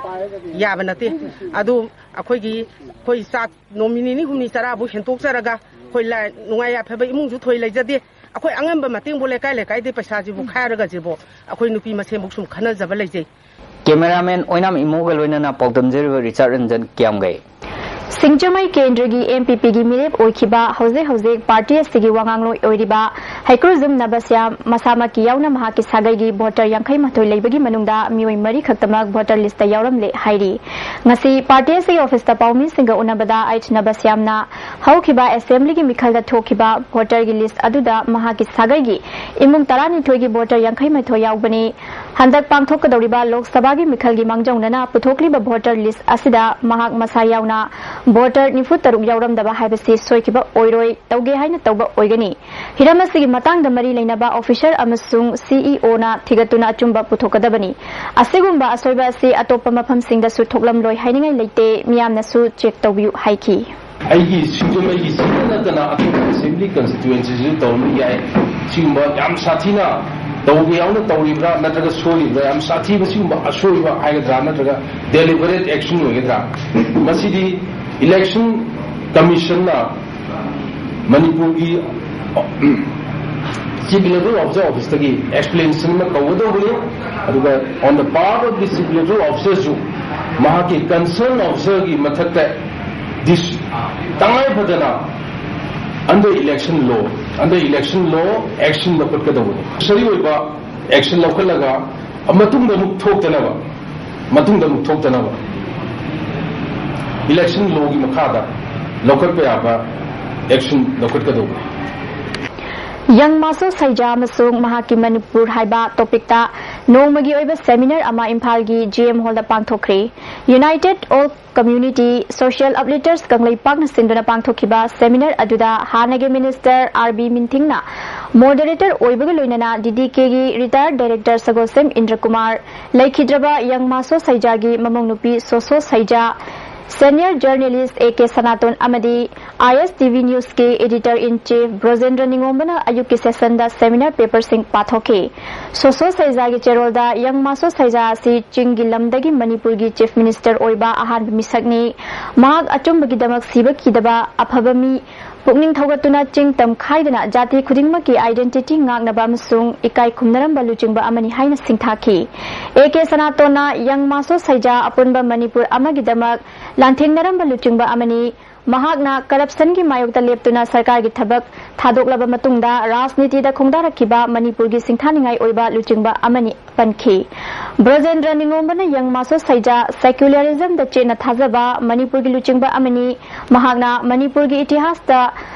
ꯌꯥꯕ ꯅꯠꯇꯦ꯫ ꯑꯗꯨ ꯑꯩꯈꯣꯏꯒꯤ, ꯑꯩꯈꯣꯏ ꯆꯥꯛ ꯅꯨꯃꯤꯠ ꯅꯤꯅꯤ ꯍꯨꯝꯅꯤ ꯆꯔꯥꯕꯨ ꯍꯦꯟꯇꯣꯛꯆꯔꯒ, ꯑꯩꯈꯣꯏ ꯂꯥꯏ-, ꯅꯨꯡꯉꯥꯏ ꯌꯥꯏꯐꯕ ꯏꯃꯨꯡꯁꯨ ꯊꯣꯏ ꯂꯩꯖꯗꯦ꯫ ꯑꯩꯈꯣꯏ ꯑꯉꯝꯕ ꯃꯇꯦꯡꯕꯨ ꯂꯩꯀꯥꯏ ꯂꯩꯀꯥꯏꯗꯩ ꯄꯩꯁꯥꯁꯤꯕꯨ ꯈꯥꯏꯔꯒꯁꯤꯕꯨ ꯑꯩꯈꯣꯏ ꯅꯨꯄꯤ ꯃꯁꯦꯟꯕꯨ ꯁꯨꯝ ꯈꯟꯅꯖꯕ ꯂꯩꯖꯩ꯫ ꯀꯦꯃꯦꯔꯥꯃꯦꯟ ꯑꯣꯏꯅꯥꯝ ꯏꯃꯣꯒ ꯂꯣꯏꯅꯅ ꯄꯥꯎꯗꯝꯖꯔꯤꯕ ꯔꯤꯆꯥꯔꯗ ꯔꯟꯖꯟ, ꯀꯤꯌꯥꯝꯒꯩ꯫ ꯁꯤꯡꯖꯃꯩ ꯀꯦꯟꯗ꯭ꯔꯒꯤ ꯑꯦꯝ ꯄꯤ ꯄꯤꯒꯤ ꯃꯤꯔꯦꯞ ꯑꯣꯏꯈꯤꯕ, ꯍꯧꯖꯤꯛ ꯍꯧꯖꯤꯛ ꯄꯥꯔꯇꯤ ꯑꯁꯤꯒꯤ ꯋꯥꯉꯥꯡꯂꯣꯏ ꯑꯣꯏꯔꯤꯕ ꯍꯩꯀ꯭ꯔꯨꯖꯝ ꯅꯕꯁ꯭ꯌꯥꯝ ꯃꯁꯥꯃꯛꯀꯤ ꯌꯥꯎꯅ ꯃꯍꯥꯛꯀꯤ ꯁꯥꯒꯩꯒꯤ ꯚꯣꯇꯔ ꯌꯥꯡꯈꯩ ꯃꯥꯊꯣꯏ ꯂꯩꯕꯒꯤ ꯃꯅꯨꯡꯗ ꯃꯤꯑꯣꯏ ꯃꯔꯤ ꯈꯛꯇꯃꯛ ꯚꯣꯇꯔ ꯂꯤꯁꯇ ꯌꯥꯎꯔꯝꯂꯦ ꯍꯥꯏꯔꯤ꯫ ꯉꯁꯤ ꯄꯥꯔꯇꯤ ꯑꯁꯤꯒꯤ ꯑꯣꯐꯤꯁꯇ ꯄꯥꯎꯃꯤꯁꯤꯡꯒ ꯎꯅꯕꯗ ꯑꯩꯆ ꯅꯕꯁ꯭ꯌꯥꯝꯅ ꯍꯧꯈꯤꯕ ꯑꯦꯁꯦꯝꯕ꯭ꯂꯤꯒꯤ ꯃꯤꯈꯜꯗ ꯊꯣꯛꯈꯤꯕ ꯚꯣꯇꯔꯒꯤ ꯂꯤꯁ ꯑꯗꯨꯗ ꯃꯍꯥꯛꯀꯤ ꯁꯥꯒꯩꯒꯤ ꯏꯃꯨꯡ ꯇꯔꯥꯅꯤꯊꯣꯏꯒꯤ ꯚꯣꯇꯔ ꯌꯥꯡꯈꯩ ꯃꯥꯊꯣꯏ ꯌꯥꯎꯕꯅꯤ꯫ ꯍꯟꯗꯛ ꯄꯥꯡꯊꯣꯛꯀꯗꯧꯔꯤꯕ ꯂꯣꯛ ꯁꯚꯥꯒꯤ ꯃꯤꯈꯜꯒꯤ ꯃꯥꯡꯖꯧꯅꯅ ꯄꯨꯊꯣꯛꯂꯤꯕ ꯚꯣꯇꯔ ꯂꯤꯁ ꯑꯁꯤꯗ ꯃꯍꯥꯛ ꯃꯁꯥ ꯌꯥꯎꯅ ꯚꯣꯇꯔ ꯅꯤꯐꯨ ꯇꯔꯨꯛ ꯌꯥꯎꯔꯝꯗꯕ ꯍꯥꯏꯕꯁꯤ ꯁꯣꯏꯈꯤꯕ ꯑꯣꯏꯔꯣꯏ, ꯇꯧꯒꯦ ꯍꯥꯏꯅ ꯇꯧꯕ ꯑꯣꯏꯒꯅꯤ꯫ ꯍꯤꯔꯝ ꯑꯁꯤꯒꯤ ꯃꯇꯥꯡꯗ ꯃꯔꯤ ꯂꯩꯅꯕ ꯑꯣꯐꯤꯁꯔ ꯑꯃꯁꯨꯡ ꯁꯤ ꯏ ꯑꯣꯅ ꯊꯤꯒꯠꯇꯨꯅ ꯑꯆꯨꯝꯕ ꯄꯨꯊꯣꯛꯀꯗꯕꯅꯤ꯫ ꯑꯁꯤꯒꯨꯝꯕ ꯑꯁꯣꯏꯕ ꯑꯁꯤ ꯑꯇꯣꯞꯄ ꯃꯐꯝꯁꯤꯡꯗꯁꯨ ꯊꯣꯛꯂꯝꯂꯣꯏ ꯍꯥꯏꯅꯤꯡꯉꯥꯏ ꯂꯩꯇꯦ, ꯃꯤꯌꯥꯝꯅꯁꯨ ꯆꯦꯛ ꯇꯧꯕꯤꯌꯨ ꯍꯥꯏꯈꯤ꯫ ꯑꯩꯒꯤ ꯁꯤꯡꯖꯃꯩꯒꯤ ꯁꯤꯗ ꯅꯠꯇꯅ ꯑꯇꯣꯞꯄ ꯑꯦꯁꯦꯝꯕ꯭ꯂꯤ ꯀꯟꯁꯇꯤꯇ꯭ꯌꯨꯑꯦꯟꯁꯤꯁꯨ ꯇꯧꯔꯝꯕ ꯌꯥꯏ꯫ ꯁꯤꯒꯨꯝꯕ ꯌꯥꯝ ꯁꯥꯊꯤꯅ ꯇꯧꯕ ꯌꯥꯎꯅ ꯇꯧꯔꯤꯕ꯭ꯔꯥ, ꯅꯠꯇ꯭ꯔꯒ ꯁꯣꯏꯔꯤꯕ꯭ꯔꯥ, ꯌꯥꯝ ꯁꯥꯊꯤꯕ ꯁꯤꯒꯨꯝꯕ ꯑꯁꯣꯏꯕ ꯍꯥꯏꯒꯗ꯭ꯔꯥ, ꯅꯠꯇ꯭ꯔꯒ ꯗꯦꯂꯤꯕꯔꯦꯠ ꯑꯦꯛꯁꯟ ꯑꯣꯏꯒꯗ꯭ꯔꯥ? ꯃꯁꯤꯗꯤ ꯏꯂꯦꯛꯁꯟ ꯀꯃꯤꯁꯟꯅ ꯃꯅꯤꯄꯨꯔꯒꯤ ꯆꯤꯐ ꯏꯂꯦꯛꯇꯣꯔꯦꯜ ꯑꯣꯐꯤꯁꯔ ꯑꯣꯐꯤꯁꯇꯒꯤ ꯑꯦꯛꯁꯄ꯭ꯂꯦꯅꯦꯁꯟ ꯑꯃ ꯀꯧꯒꯗꯧꯕꯅꯤ꯫ ꯑꯗꯨꯒ on the part of the chief electoral officerꯁꯨ ꯃꯍꯥꯛꯀꯤ ꯀꯟꯁꯔꯟ ꯑꯣꯐꯤꯁꯔꯒꯤ ꯃꯊꯛꯇ ꯗꯤꯁ ꯇꯉꯥꯏ ꯐꯗꯅ under election law, under election law action ꯂꯧꯈꯠꯀꯗꯧꯕꯅꯤ꯫ Sri ꯑꯣꯏꯕ ꯑꯦꯛꯁꯟ ꯂꯧꯈꯠꯂꯒ ꯃꯇꯨꯡꯗ ꯑꯃꯨꯛ ꯊꯣꯛꯇꯅꯕ, ꯃꯇꯨꯡꯗ ꯑꯃꯨꯛ ꯊꯣꯛꯇꯅꯕ ꯏꯂꯦꯛꯁꯟ ꯂꯣꯒꯤ ꯃꯈꯥꯗ ꯂꯧꯈꯠꯄ ꯌꯥꯕ ꯑꯦꯛꯁꯟ ꯂꯧꯈꯠꯀꯗꯧꯕꯅꯤ꯫ ꯌꯪ ꯃꯥꯁꯣ ꯁꯩꯖꯥ ꯑꯃꯁꯨꯡ ꯃꯍꯥꯛꯀꯤ ꯃꯅꯤꯄꯨꯔ ꯍꯥꯏꯕ ꯇꯣꯄꯤꯛꯇ ꯅꯣꯡꯃꯒꯤ ꯑꯣꯏꯕ ꯁꯦꯃꯤꯅꯥꯔ ꯑꯃ ꯏꯝꯐꯥꯜꯒꯤ ꯖꯤ ꯑꯦꯝ ꯍꯣꯜꯗ ꯄꯥꯡꯊꯣꯛꯈ꯭ꯔꯦ꯫ ꯌꯨꯅꯥꯏꯇꯦꯗ ꯑꯣꯜ ꯀꯝꯃ꯭ꯌꯨꯅꯤꯇꯤ ꯁꯣꯁꯤꯌꯦꯜ ꯑꯞꯂꯤꯐꯇꯔꯁ ꯀꯪꯂꯩꯄꯥꯛꯅ ꯁꯤꯟꯗꯨꯅ ꯄꯥꯡꯊꯣꯛꯈꯤꯕ ꯁꯦꯃꯤꯅꯥꯔ ꯑꯗꯨꯗ ꯍꯥꯟꯅꯒꯤ ꯃꯤꯅꯤꯁꯇꯔ ꯑꯥꯔ ꯕꯤ ꯃꯤꯟꯊꯤꯡꯅ ꯃꯣꯗꯔꯦꯇꯔ ꯑꯣꯏꯕꯒ ꯂꯣꯏꯅꯅ ꯗꯤ ꯗꯤ ꯀꯦꯒꯤ ꯔꯤꯇꯥꯌꯔꯗ ꯗꯥꯏꯔꯦꯛꯇꯔ ꯁꯒꯣꯜꯁꯦꯝ ꯏꯟꯗ꯭ꯔꯀꯨꯃꯥꯔ, ꯂꯩꯈꯤꯗ꯭ꯔꯕ ꯌꯪ ꯃꯥꯁꯣ ꯁꯩꯖꯥꯒꯤ ꯃꯃꯧ ꯅꯨꯄꯤ ꯁꯣꯁꯣ ꯁꯩꯖꯥ, ꯁꯦꯅꯤꯌꯔ ꯖꯔꯅꯦꯂꯤꯁ ꯑꯦ ꯀꯦ ꯁꯅꯥꯇꯣꯟ ꯑꯃꯗꯤ ꯑꯥꯏ ꯑꯦꯁ ꯇꯤ ꯚꯤ ꯅ꯭ꯌꯨꯁꯀꯤ ꯑꯦꯗꯤꯇꯔ ꯏꯟ ꯆꯤꯐ ꯕ꯭ꯔꯣꯖꯦꯟꯗ꯭ꯔ ꯅꯤꯉꯣꯝꯕꯅ ꯑꯌꯨꯛꯀꯤ ꯁꯦꯁꯟꯗ ꯁꯦꯃꯤꯅꯥꯔ ꯄꯦꯄꯔꯁꯤꯡ ꯄꯥꯊꯣꯛꯈꯤ꯫ ꯁꯣꯁꯣ ꯁꯩꯖꯥꯒꯤ ꯆꯦꯔꯣꯜꯗ ꯌꯪ ꯃꯥꯁꯣ ꯁꯩꯖꯥ ꯑꯁꯤ ꯆꯤꯡꯒꯤ ꯂꯝꯗꯒꯤ ꯃꯅꯤꯄꯨꯔꯒꯤ ꯆꯤꯐ ꯃꯤꯅꯤꯁꯇꯔ ꯑꯣꯏꯕ ꯑꯍꯥꯟꯕ ꯃꯤꯁꯛꯅꯤ꯫ ꯃꯍꯥꯛ ꯑꯆꯨꯝꯕꯒꯤꯗꯃꯛ ꯁꯤꯕ ꯀꯤꯗꯕ ꯑꯐꯕ ꯃꯤ ꯄꯨꯛꯅꯤꯡ ꯊꯧꯒꯠꯇꯨꯅ ꯆꯤꯡ ꯇꯝ ꯈꯥꯏꯗꯅ ꯖꯥꯇꯤ ꯈꯨꯗꯤꯡꯃꯛꯀꯤ identity ꯉꯥꯛꯅꯕ ꯑꯃꯁꯨꯡ ꯏꯀꯥꯏ ꯈꯨꯝꯅꯔꯝꯕ ꯂꯨꯆꯤꯡꯕ ꯑꯃꯅꯤ ꯍꯥꯏꯅ ꯁꯤꯡꯊꯥꯈꯤ꯫ ꯑꯦ ꯀꯦ ꯁꯅꯥꯇꯣꯟꯅ ꯌꯪ ꯃꯥꯁꯣ ꯁꯩꯖꯥ ꯑꯄꯨꯟꯕ ꯃꯅꯤꯄꯨꯔ ꯑꯃꯒꯤꯗꯃꯛ ꯂꯥꯟꯊꯦꯡꯅꯔꯝꯕ ꯂꯨꯆꯤꯡꯕ ꯑꯃꯅꯤ꯫ ꯃꯍꯥꯛꯅ corruptionꯒꯤ ꯃꯥꯌꯣꯛꯇ ꯂꯦꯞꯇꯨꯅ ꯁꯔꯀꯥꯔꯒꯤ ꯊꯕꯛ ꯊꯥꯗꯣꯛꯂꯕ ꯃꯇꯨꯡꯗ ꯔꯥꯖꯅꯤꯇꯤꯗ ꯈꯣꯡꯗꯥꯔꯛꯈꯤꯕ ꯃꯅꯤꯄꯨꯔꯒꯤ ꯁꯤꯡꯊꯥꯅꯤꯡꯉꯥꯏ ꯑꯣꯏꯕ ꯂꯨꯆꯤꯡꯕ ꯑꯃꯅꯤ ꯄꯟꯈꯤ꯫ ꯕ꯭ꯔꯖꯦꯟꯗ꯭ꯔ ꯅꯤꯉꯣꯝꯕꯅ ꯌꯪ ꯃꯥꯁꯣ ꯁꯩꯖꯥ secularismꯗ ꯆꯦꯠꯅ ꯊꯥꯖꯕ ꯃꯅꯤꯄꯨꯔꯒꯤ ꯂꯨꯆꯤꯡꯕ ꯑꯃꯅꯤ꯫ ꯃꯍꯥꯛꯅ ꯃꯅꯤꯄꯨꯔꯒꯤ ꯏꯇꯤꯍꯥꯁꯇ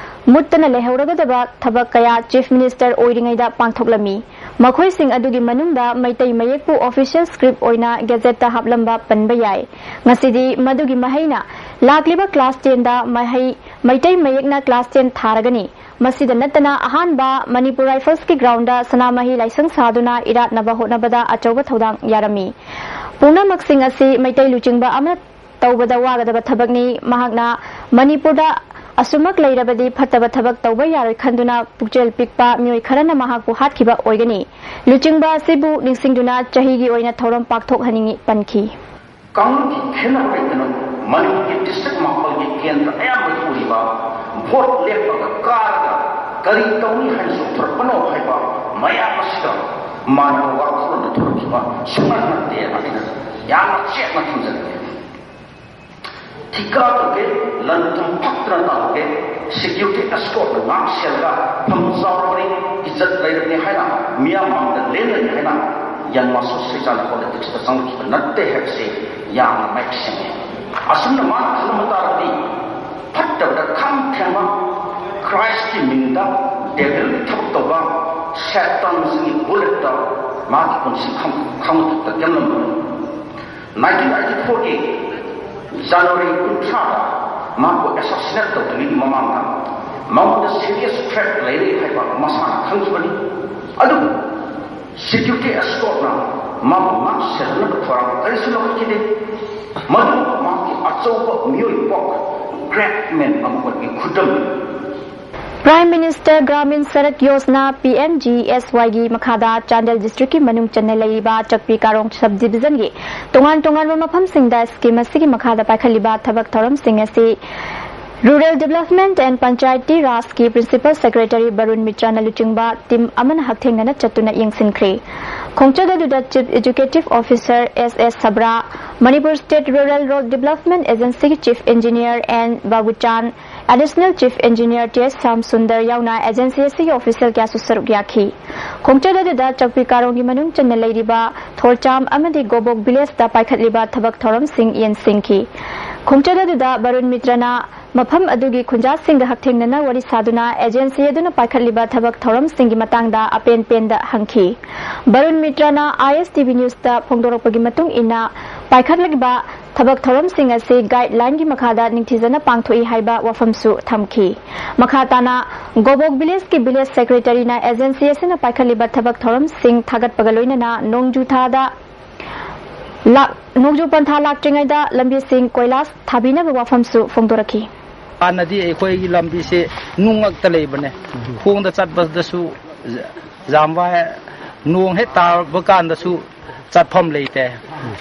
ꯃꯨꯠꯇꯅ ꯂꯩꯍꯧꯔꯒꯗꯕ ꯊꯕꯛ ꯀꯌꯥ Chief Minister ꯑꯣꯏꯔꯤꯉꯩꯗ ꯄꯥꯡꯊꯣꯛꯂꯝꯃꯤ꯫ ꯃꯈꯣꯏꯁꯤꯡ ꯑꯗꯨꯒꯤ ꯃꯅꯨꯡꯗ ꯃꯩꯇꯩ ꯃꯌꯦꯛꯄꯨ official script ꯑꯣꯏꯅ gazetteꯇ ꯍꯥꯞꯂꯝꯕ ꯄꯟꯕ ꯌꯥꯏ꯫ ꯉꯁꯤꯗꯤ ꯃꯗꯨꯒꯤ ꯃꯍꯩꯅ ꯂꯥꯛꯂꯤꯕ class tenꯗ ꯃꯍꯩ ꯃꯩꯇꯩ ꯃꯌꯦꯛꯅ class ten ꯊꯥꯔꯒꯅꯤ꯫ ꯃꯁꯤꯗ ꯅꯠꯇꯅ ꯑꯍꯥꯟꯕ ꯃꯅꯤꯄꯨꯔ Riflesꯀꯤ groundꯗ ꯁꯅꯥꯃꯍꯤ ꯂꯥꯏꯁꯪ ꯁꯥꯗꯨꯅ ꯏꯔꯥꯠꯅꯕ ꯍꯣꯠꯅꯕꯗ ꯑꯆꯧꯕ ꯊꯧꯗꯥꯡ ꯌꯥꯔꯝꯃꯤ꯫ ꯄꯨꯝꯅꯃꯛꯁꯤꯡ ꯑꯁꯤ ꯃꯩꯇꯩ ꯂꯨꯆꯤꯡꯕ ꯑꯃ ꯇꯧꯕꯗ ꯋꯥꯒꯗꯕ ꯊꯕꯛꯅꯤ꯫ ꯃꯍꯥꯛꯅ ꯃꯅꯤꯄꯨꯔꯗ ꯑꯁꯨꯃꯛ ꯂꯩꯔꯕꯗꯤ ꯐꯠꯇꯕ ꯊꯕꯛ ꯇꯧꯕ ꯌꯥꯔꯣꯏ ꯈꯟꯗꯨꯅ ꯄꯨꯛꯆꯦꯜ ꯄꯤꯛꯄ ꯃꯤꯑꯣꯏ ꯈꯔꯅ ꯃꯍꯥꯛꯄꯨ ꯍꯥꯠꯈꯤꯕ ꯑꯣꯏꯒꯅꯤ꯫ ꯂꯨꯆꯤꯡꯕ ꯑꯁꯤꯕꯨ ꯅꯤꯡꯁꯤꯡꯗꯨꯅ ꯆꯍꯤꯒꯤ ꯑꯣꯏꯅ ꯊꯧꯔꯝ ꯄꯥꯡꯊꯣꯛꯍꯟꯅꯤꯡꯏ ꯄꯟꯈꯤ꯫ ꯀꯥꯡꯂꯨꯞꯀꯤ ꯈꯦꯟꯅꯕ ꯂꯩꯇꯅ ꯃꯅꯤꯄꯨꯔꯒꯤ district ꯃꯥꯄꯜꯒꯤ ꯀꯦꯟꯗ꯭ꯔ ꯑꯌꯥꯝꯕ ꯄꯨꯔꯤꯕ ꯚꯣꯠ ꯂꯦꯞꯄꯒ ꯀꯥꯔꯒ ꯀꯔꯤ ꯇꯧꯅꯤ ꯍꯥꯏꯅ ꯆꯣꯡꯊꯣꯔꯛꯄꯅꯣ ꯍꯥꯏꯕ ꯃꯌꯥꯝ ꯑꯁꯤꯗ ꯃꯥꯟꯅꯕ ꯋꯥꯈꯜꯂꯣꯟꯗ ꯊꯣꯛꯂꯛꯈꯤꯕ ꯁꯨꯡꯅꯠ ꯅꯠꯇꯦ ꯍꯥꯏꯅ ꯌꯥꯝꯅ ꯆꯦꯠꯅ ꯊꯝꯖꯅꯤꯡꯉꯤ꯫ ꯊꯤꯀꯥ ꯇꯧꯒꯦ, ꯂꯟ ꯊꯨꯝ ꯐꯠꯇꯅ ꯇꯧꯒꯦ, security escortꯅ ꯉꯥꯛ ꯁꯦꯜꯂꯒ ꯐꯝ ꯆꯥꯎꯔꯕꯅꯤ, ꯏꯖꯠ ꯂꯩꯔꯕꯅꯤ ꯍꯥꯏꯅ ꯃꯤꯌꯥꯝ ꯃꯥꯡꯗ ꯂꯦꯟꯂꯅꯤ ꯍꯥꯏꯅ ꯌꯪ ꯃꯥꯁꯣ ꯁꯩꯖꯥꯅ politicꯁꯇ ꯆꯪꯂꯛꯈꯤꯕ ꯅꯠꯇꯦ ꯍꯥꯏꯕꯁꯤ ꯌꯥꯝꯅ ꯃꯌꯦꯛ ꯁꯦꯡꯉꯤ꯫ ꯑꯁꯨꯝꯅ ꯃꯥꯅ ꯈꯜꯂꯝꯕ ꯇꯥꯔꯕꯗꯤ ꯐꯠꯇꯕꯗ ꯈꯝ ꯊꯦꯡꯕ, Christꯀꯤ ꯃꯤꯡꯗ devilꯒꯤ ꯊꯕꯛ ꯇꯧꯕ, ꯁꯦꯇꯥꯟꯁꯤꯡꯒꯤ bulletꯇ ꯃꯥꯒꯤ ꯄꯨꯟꯁꯤ ꯈꯝ-, ꯈꯝ ꯃꯊꯛꯇ ꯀꯦꯝꯂꯝꯕꯅꯤ꯫ Nineteen eighty fourꯒꯤ January ꯀꯨꯟꯊ꯭ꯔꯥꯗ ꯃꯍꯥꯛꯄꯨ assassinate ꯇꯧꯗ꯭ꯔꯤꯉꯩꯒꯤ ꯃꯃꯥꯡꯗ ꯃꯉꯣꯟꯗ serious threat ꯂꯩꯔꯦ ꯍꯥꯏꯕ ꯃꯁꯥꯅ ꯈꯪꯈꯤꯕꯅꯤ꯫ ꯑꯗꯨꯕꯨ security escortꯅ ꯃꯥꯕꯨ ꯉꯥꯛ ꯁꯦꯟꯅꯅꯕ ꯊꯧꯔꯥꯡ ꯀꯔꯤꯁꯨ ꯂꯧꯈꯠꯈꯤꯗꯦ꯫ ꯃꯗꯨ ꯃꯍꯥꯛꯀꯤ ꯑꯆꯧꯕ ꯃꯤꯑꯣꯏ ꯄꯣꯛ, great man ꯑꯃ ꯑꯣꯏꯕꯒꯤ ꯈꯨꯗꯝꯅꯤ꯫ Prime Minister Gramin Sadak Yojana, PMGSYꯒꯤ ꯃꯈꯥꯗ ꯆꯥꯟꯗꯦꯜ districtꯀꯤ ꯃꯅꯨꯡ ꯆꯟꯅ ꯂꯩꯔꯤꯕ ꯆꯛꯄꯤ ꯀꯥꯔꯣꯡ sub divisionꯒꯤ ꯇꯣꯉꯥꯟ ꯇꯣꯉꯥꯟꯕ ꯃꯐꯝꯁꯤꯡꯗ scheme ꯑꯁꯤꯒꯤ ꯃꯈꯥꯗ ꯄꯥꯏꯈꯠꯂꯤꯕ ꯊꯕꯛ ꯊꯧꯔꯝꯁꯤꯡ ꯑꯁꯤ Rural Development and Panchayati Rajꯀꯤ Principal Secretary Barun ꯃꯤꯇ꯭ꯔꯅ ꯂꯨꯆꯤꯡꯕ team ꯑꯃꯅ ꯍꯛꯊꯦꯡꯅꯅ ꯆꯠꯇꯨꯅ ꯌꯦꯡꯁꯤꯟꯈ꯭ꯔꯤ꯫ ꯈꯣꯡꯆꯠ ꯑꯗꯨꯗ Chief Executive Officer S S Sabra, Manipur State Rural Road Development Agencyꯒꯤ Chief Engineer N ꯕꯥꯕꯨꯆꯥꯟ, Additional Chief Engineer T S Shyam Sundar ꯌꯥꯎꯅ agency ꯑꯁꯤꯒꯤ official ꯀꯌꯥꯁꯨ ꯁꯔꯨꯛ ꯌꯥꯈꯤ꯫ ꯈꯣꯡꯆꯠ ꯑꯗꯨꯗ ꯆꯧꯀꯤ ꯀꯥꯔꯣꯡꯒꯤ ꯃꯅꯨꯡ ꯆꯟꯅ ꯂꯩꯔꯤꯕ ꯊꯣꯔꯆꯥꯝ ꯑꯃꯗꯤ ꯒꯣꯕꯣꯛ villageꯇ ꯄꯥꯏꯈꯠꯂꯤꯕ ꯊꯕꯛ ꯊꯧꯔꯝꯁꯤꯡ ꯌꯦꯡꯁꯤꯟꯈꯤ꯫ ꯈꯣꯡꯆꯠ ꯑꯗꯨꯗ ꯕꯔꯨꯟ ꯃꯤꯇ꯭ꯔꯅ ꯃꯐꯝ ꯑꯗꯨꯒꯤ ꯈꯨꯟꯖꯥꯁꯤꯡꯒ ꯍꯛꯊꯦꯡꯅꯅ ꯋꯥꯔꯤ ꯁꯥꯗꯨꯅ agency ꯑꯗꯨꯅ ꯄꯥꯏꯈꯠꯂꯤꯕ ꯊꯕꯛ ꯊꯧꯔꯝꯁꯤꯡꯒꯤ ꯃꯇꯥꯡꯗ ꯑꯄꯦꯟ ꯄꯦꯟꯗ ꯍꯪꯈꯤ꯫ Barun ꯃꯤꯇ꯭ꯔꯅ I S T V Newsꯇ ꯐꯣꯡꯗꯣꯔꯛꯄꯒꯤ ꯃꯇꯨꯡ ꯏꯟꯅ, ꯄꯥꯏꯈꯠꯂꯤꯕ ꯊꯕꯛ ꯊꯧꯔꯝꯁꯤꯡ ꯑꯁꯤ guidelineꯒꯤ ꯃꯈꯥꯗ ꯅꯤꯡꯊꯤꯖꯅ ꯄꯥꯡꯊꯣꯛꯏ ꯍꯥꯏꯕ ꯋꯥꯐꯝꯁꯨ ꯊꯝꯈꯤ꯫ ꯃꯈꯥ ꯇꯥꯅ ꯒꯣꯕꯣꯛ villageꯀꯤ village secretaryꯅ agency ꯑꯁꯤꯅ ꯄꯥꯏꯈꯠꯂꯤꯕ ꯊꯕꯛ ꯊꯧꯔꯝꯁꯤꯡ ꯊꯥꯒꯠꯄꯒ ꯂꯣꯏꯅꯅ ꯅꯣꯡꯖꯨ ꯊꯥꯗ ꯂꯥꯛ-, ꯅꯣꯡꯖꯨ ꯄꯟꯊꯥ ꯂꯥꯛꯇ꯭ꯔꯤꯉꯩꯗ ꯂꯝꯕꯤꯁꯤꯡ ꯀꯣꯏꯂꯥꯁ ꯊꯥꯕꯤꯅꯕ ꯋꯥꯐꯝꯁꯨ ꯐꯣꯡꯗꯣꯔꯛꯈꯤ꯫ ꯍꯥꯟꯅꯗꯤ ꯑꯩꯈꯣꯏꯒꯤ ꯂꯝꯕꯤꯁꯦ ꯅꯨꯡ ꯉꯛꯇ ꯂꯩꯕꯅꯦ꯫ ꯈꯣꯡꯗ ꯆꯠꯄꯗꯁꯨ ꯖ-, ꯖꯥꯝ ꯋꯥꯏ, ꯅꯣꯡ ꯍꯦꯛ ꯇꯥꯕ ꯀꯥꯟꯗꯁꯨ ꯆꯠꯐꯝ ꯂꯩꯇꯦ꯫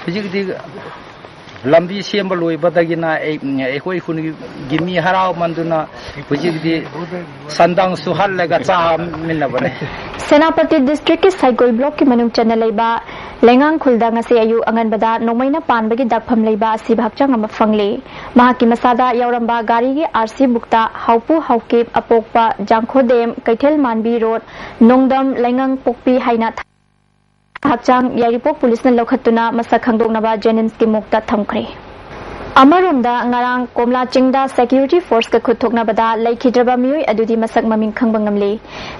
ꯍꯧꯖꯤꯛꯇꯤ ꯂꯝꯕꯤ ꯁꯦꯝꯕ ꯂꯣꯏꯕꯗꯒꯤꯅ ꯑꯩ, ꯑꯩꯈꯣꯏ ꯈꯨꯟꯒꯤ ꯃꯤ ꯍꯔꯥꯎꯃꯟꯗꯨꯅ ꯍꯧꯖꯤꯛꯇꯤ ꯁꯟꯗꯪ ꯁꯨꯍꯜꯂꯒ ꯆꯥꯃꯤꯟꯅꯕꯅꯦ꯫ ꯁꯦꯅꯥꯄꯇꯤ districtꯀꯤ ꯁꯩꯒꯣꯜ blockꯀꯤ ꯃꯅꯨꯡ ꯆꯟꯅ ꯂꯩꯕ ꯂꯩꯉꯥꯡꯈꯨꯜꯗ ꯉꯁꯤ ꯑꯌꯨꯛ ꯑꯉꯟꯕꯗ ꯅꯣꯡꯃꯩꯅ ꯄꯥꯟꯕꯒꯤ ꯗꯥꯛꯐꯝ ꯂꯩꯕ ꯑꯁꯤꯕ ꯍꯛꯆꯥꯡ ꯑꯃ ꯐꯪꯂꯦ꯫ ꯃꯍꯥꯛꯀꯤ ꯃꯁꯥꯗ ꯌꯥꯎꯔꯝꯕ ꯒꯥꯔꯤꯒꯤ R C bookꯇ ꯍꯥꯎꯄꯨ ꯍꯥꯎꯀꯤꯞ, ꯑꯄꯣꯛꯄ, ꯖꯥꯡꯈꯣꯗꯦꯝ, ꯀꯩꯊꯦꯜ ꯃꯥꯟꯕꯤ road, ꯅꯣꯡꯗꯝ, ꯂꯩꯉꯥꯡꯄꯣꯛꯄꯤ ꯍꯥꯏꯅ ꯊꯥ-, ꯍꯛꯆꯥꯡ ꯌꯥꯏꯔꯤꯄꯣꯛ policeꯅ ꯂꯧꯈꯠꯇꯨꯅ ꯃꯁꯛ ꯈꯪꯗꯣꯛꯅꯕ JNIMSꯀꯤ morgueꯇ ꯊꯝꯈ꯭ꯔꯦ꯫ ꯑꯃꯔꯣꯝꯗ, ꯉꯔꯥꯡ ꯀꯣꯝꯂꯥ ꯆꯤꯡꯗ security forceꯀ ꯈꯨꯠ ꯊꯣꯛꯅꯕꯗ ꯂꯩꯈꯤꯗ꯭ꯔꯕ ꯃꯤꯑꯣꯏ ꯑꯗꯨꯗꯤ ꯃꯁꯛ ꯃꯃꯤꯡ ꯈꯪꯕ ꯉꯝꯂꯦ꯫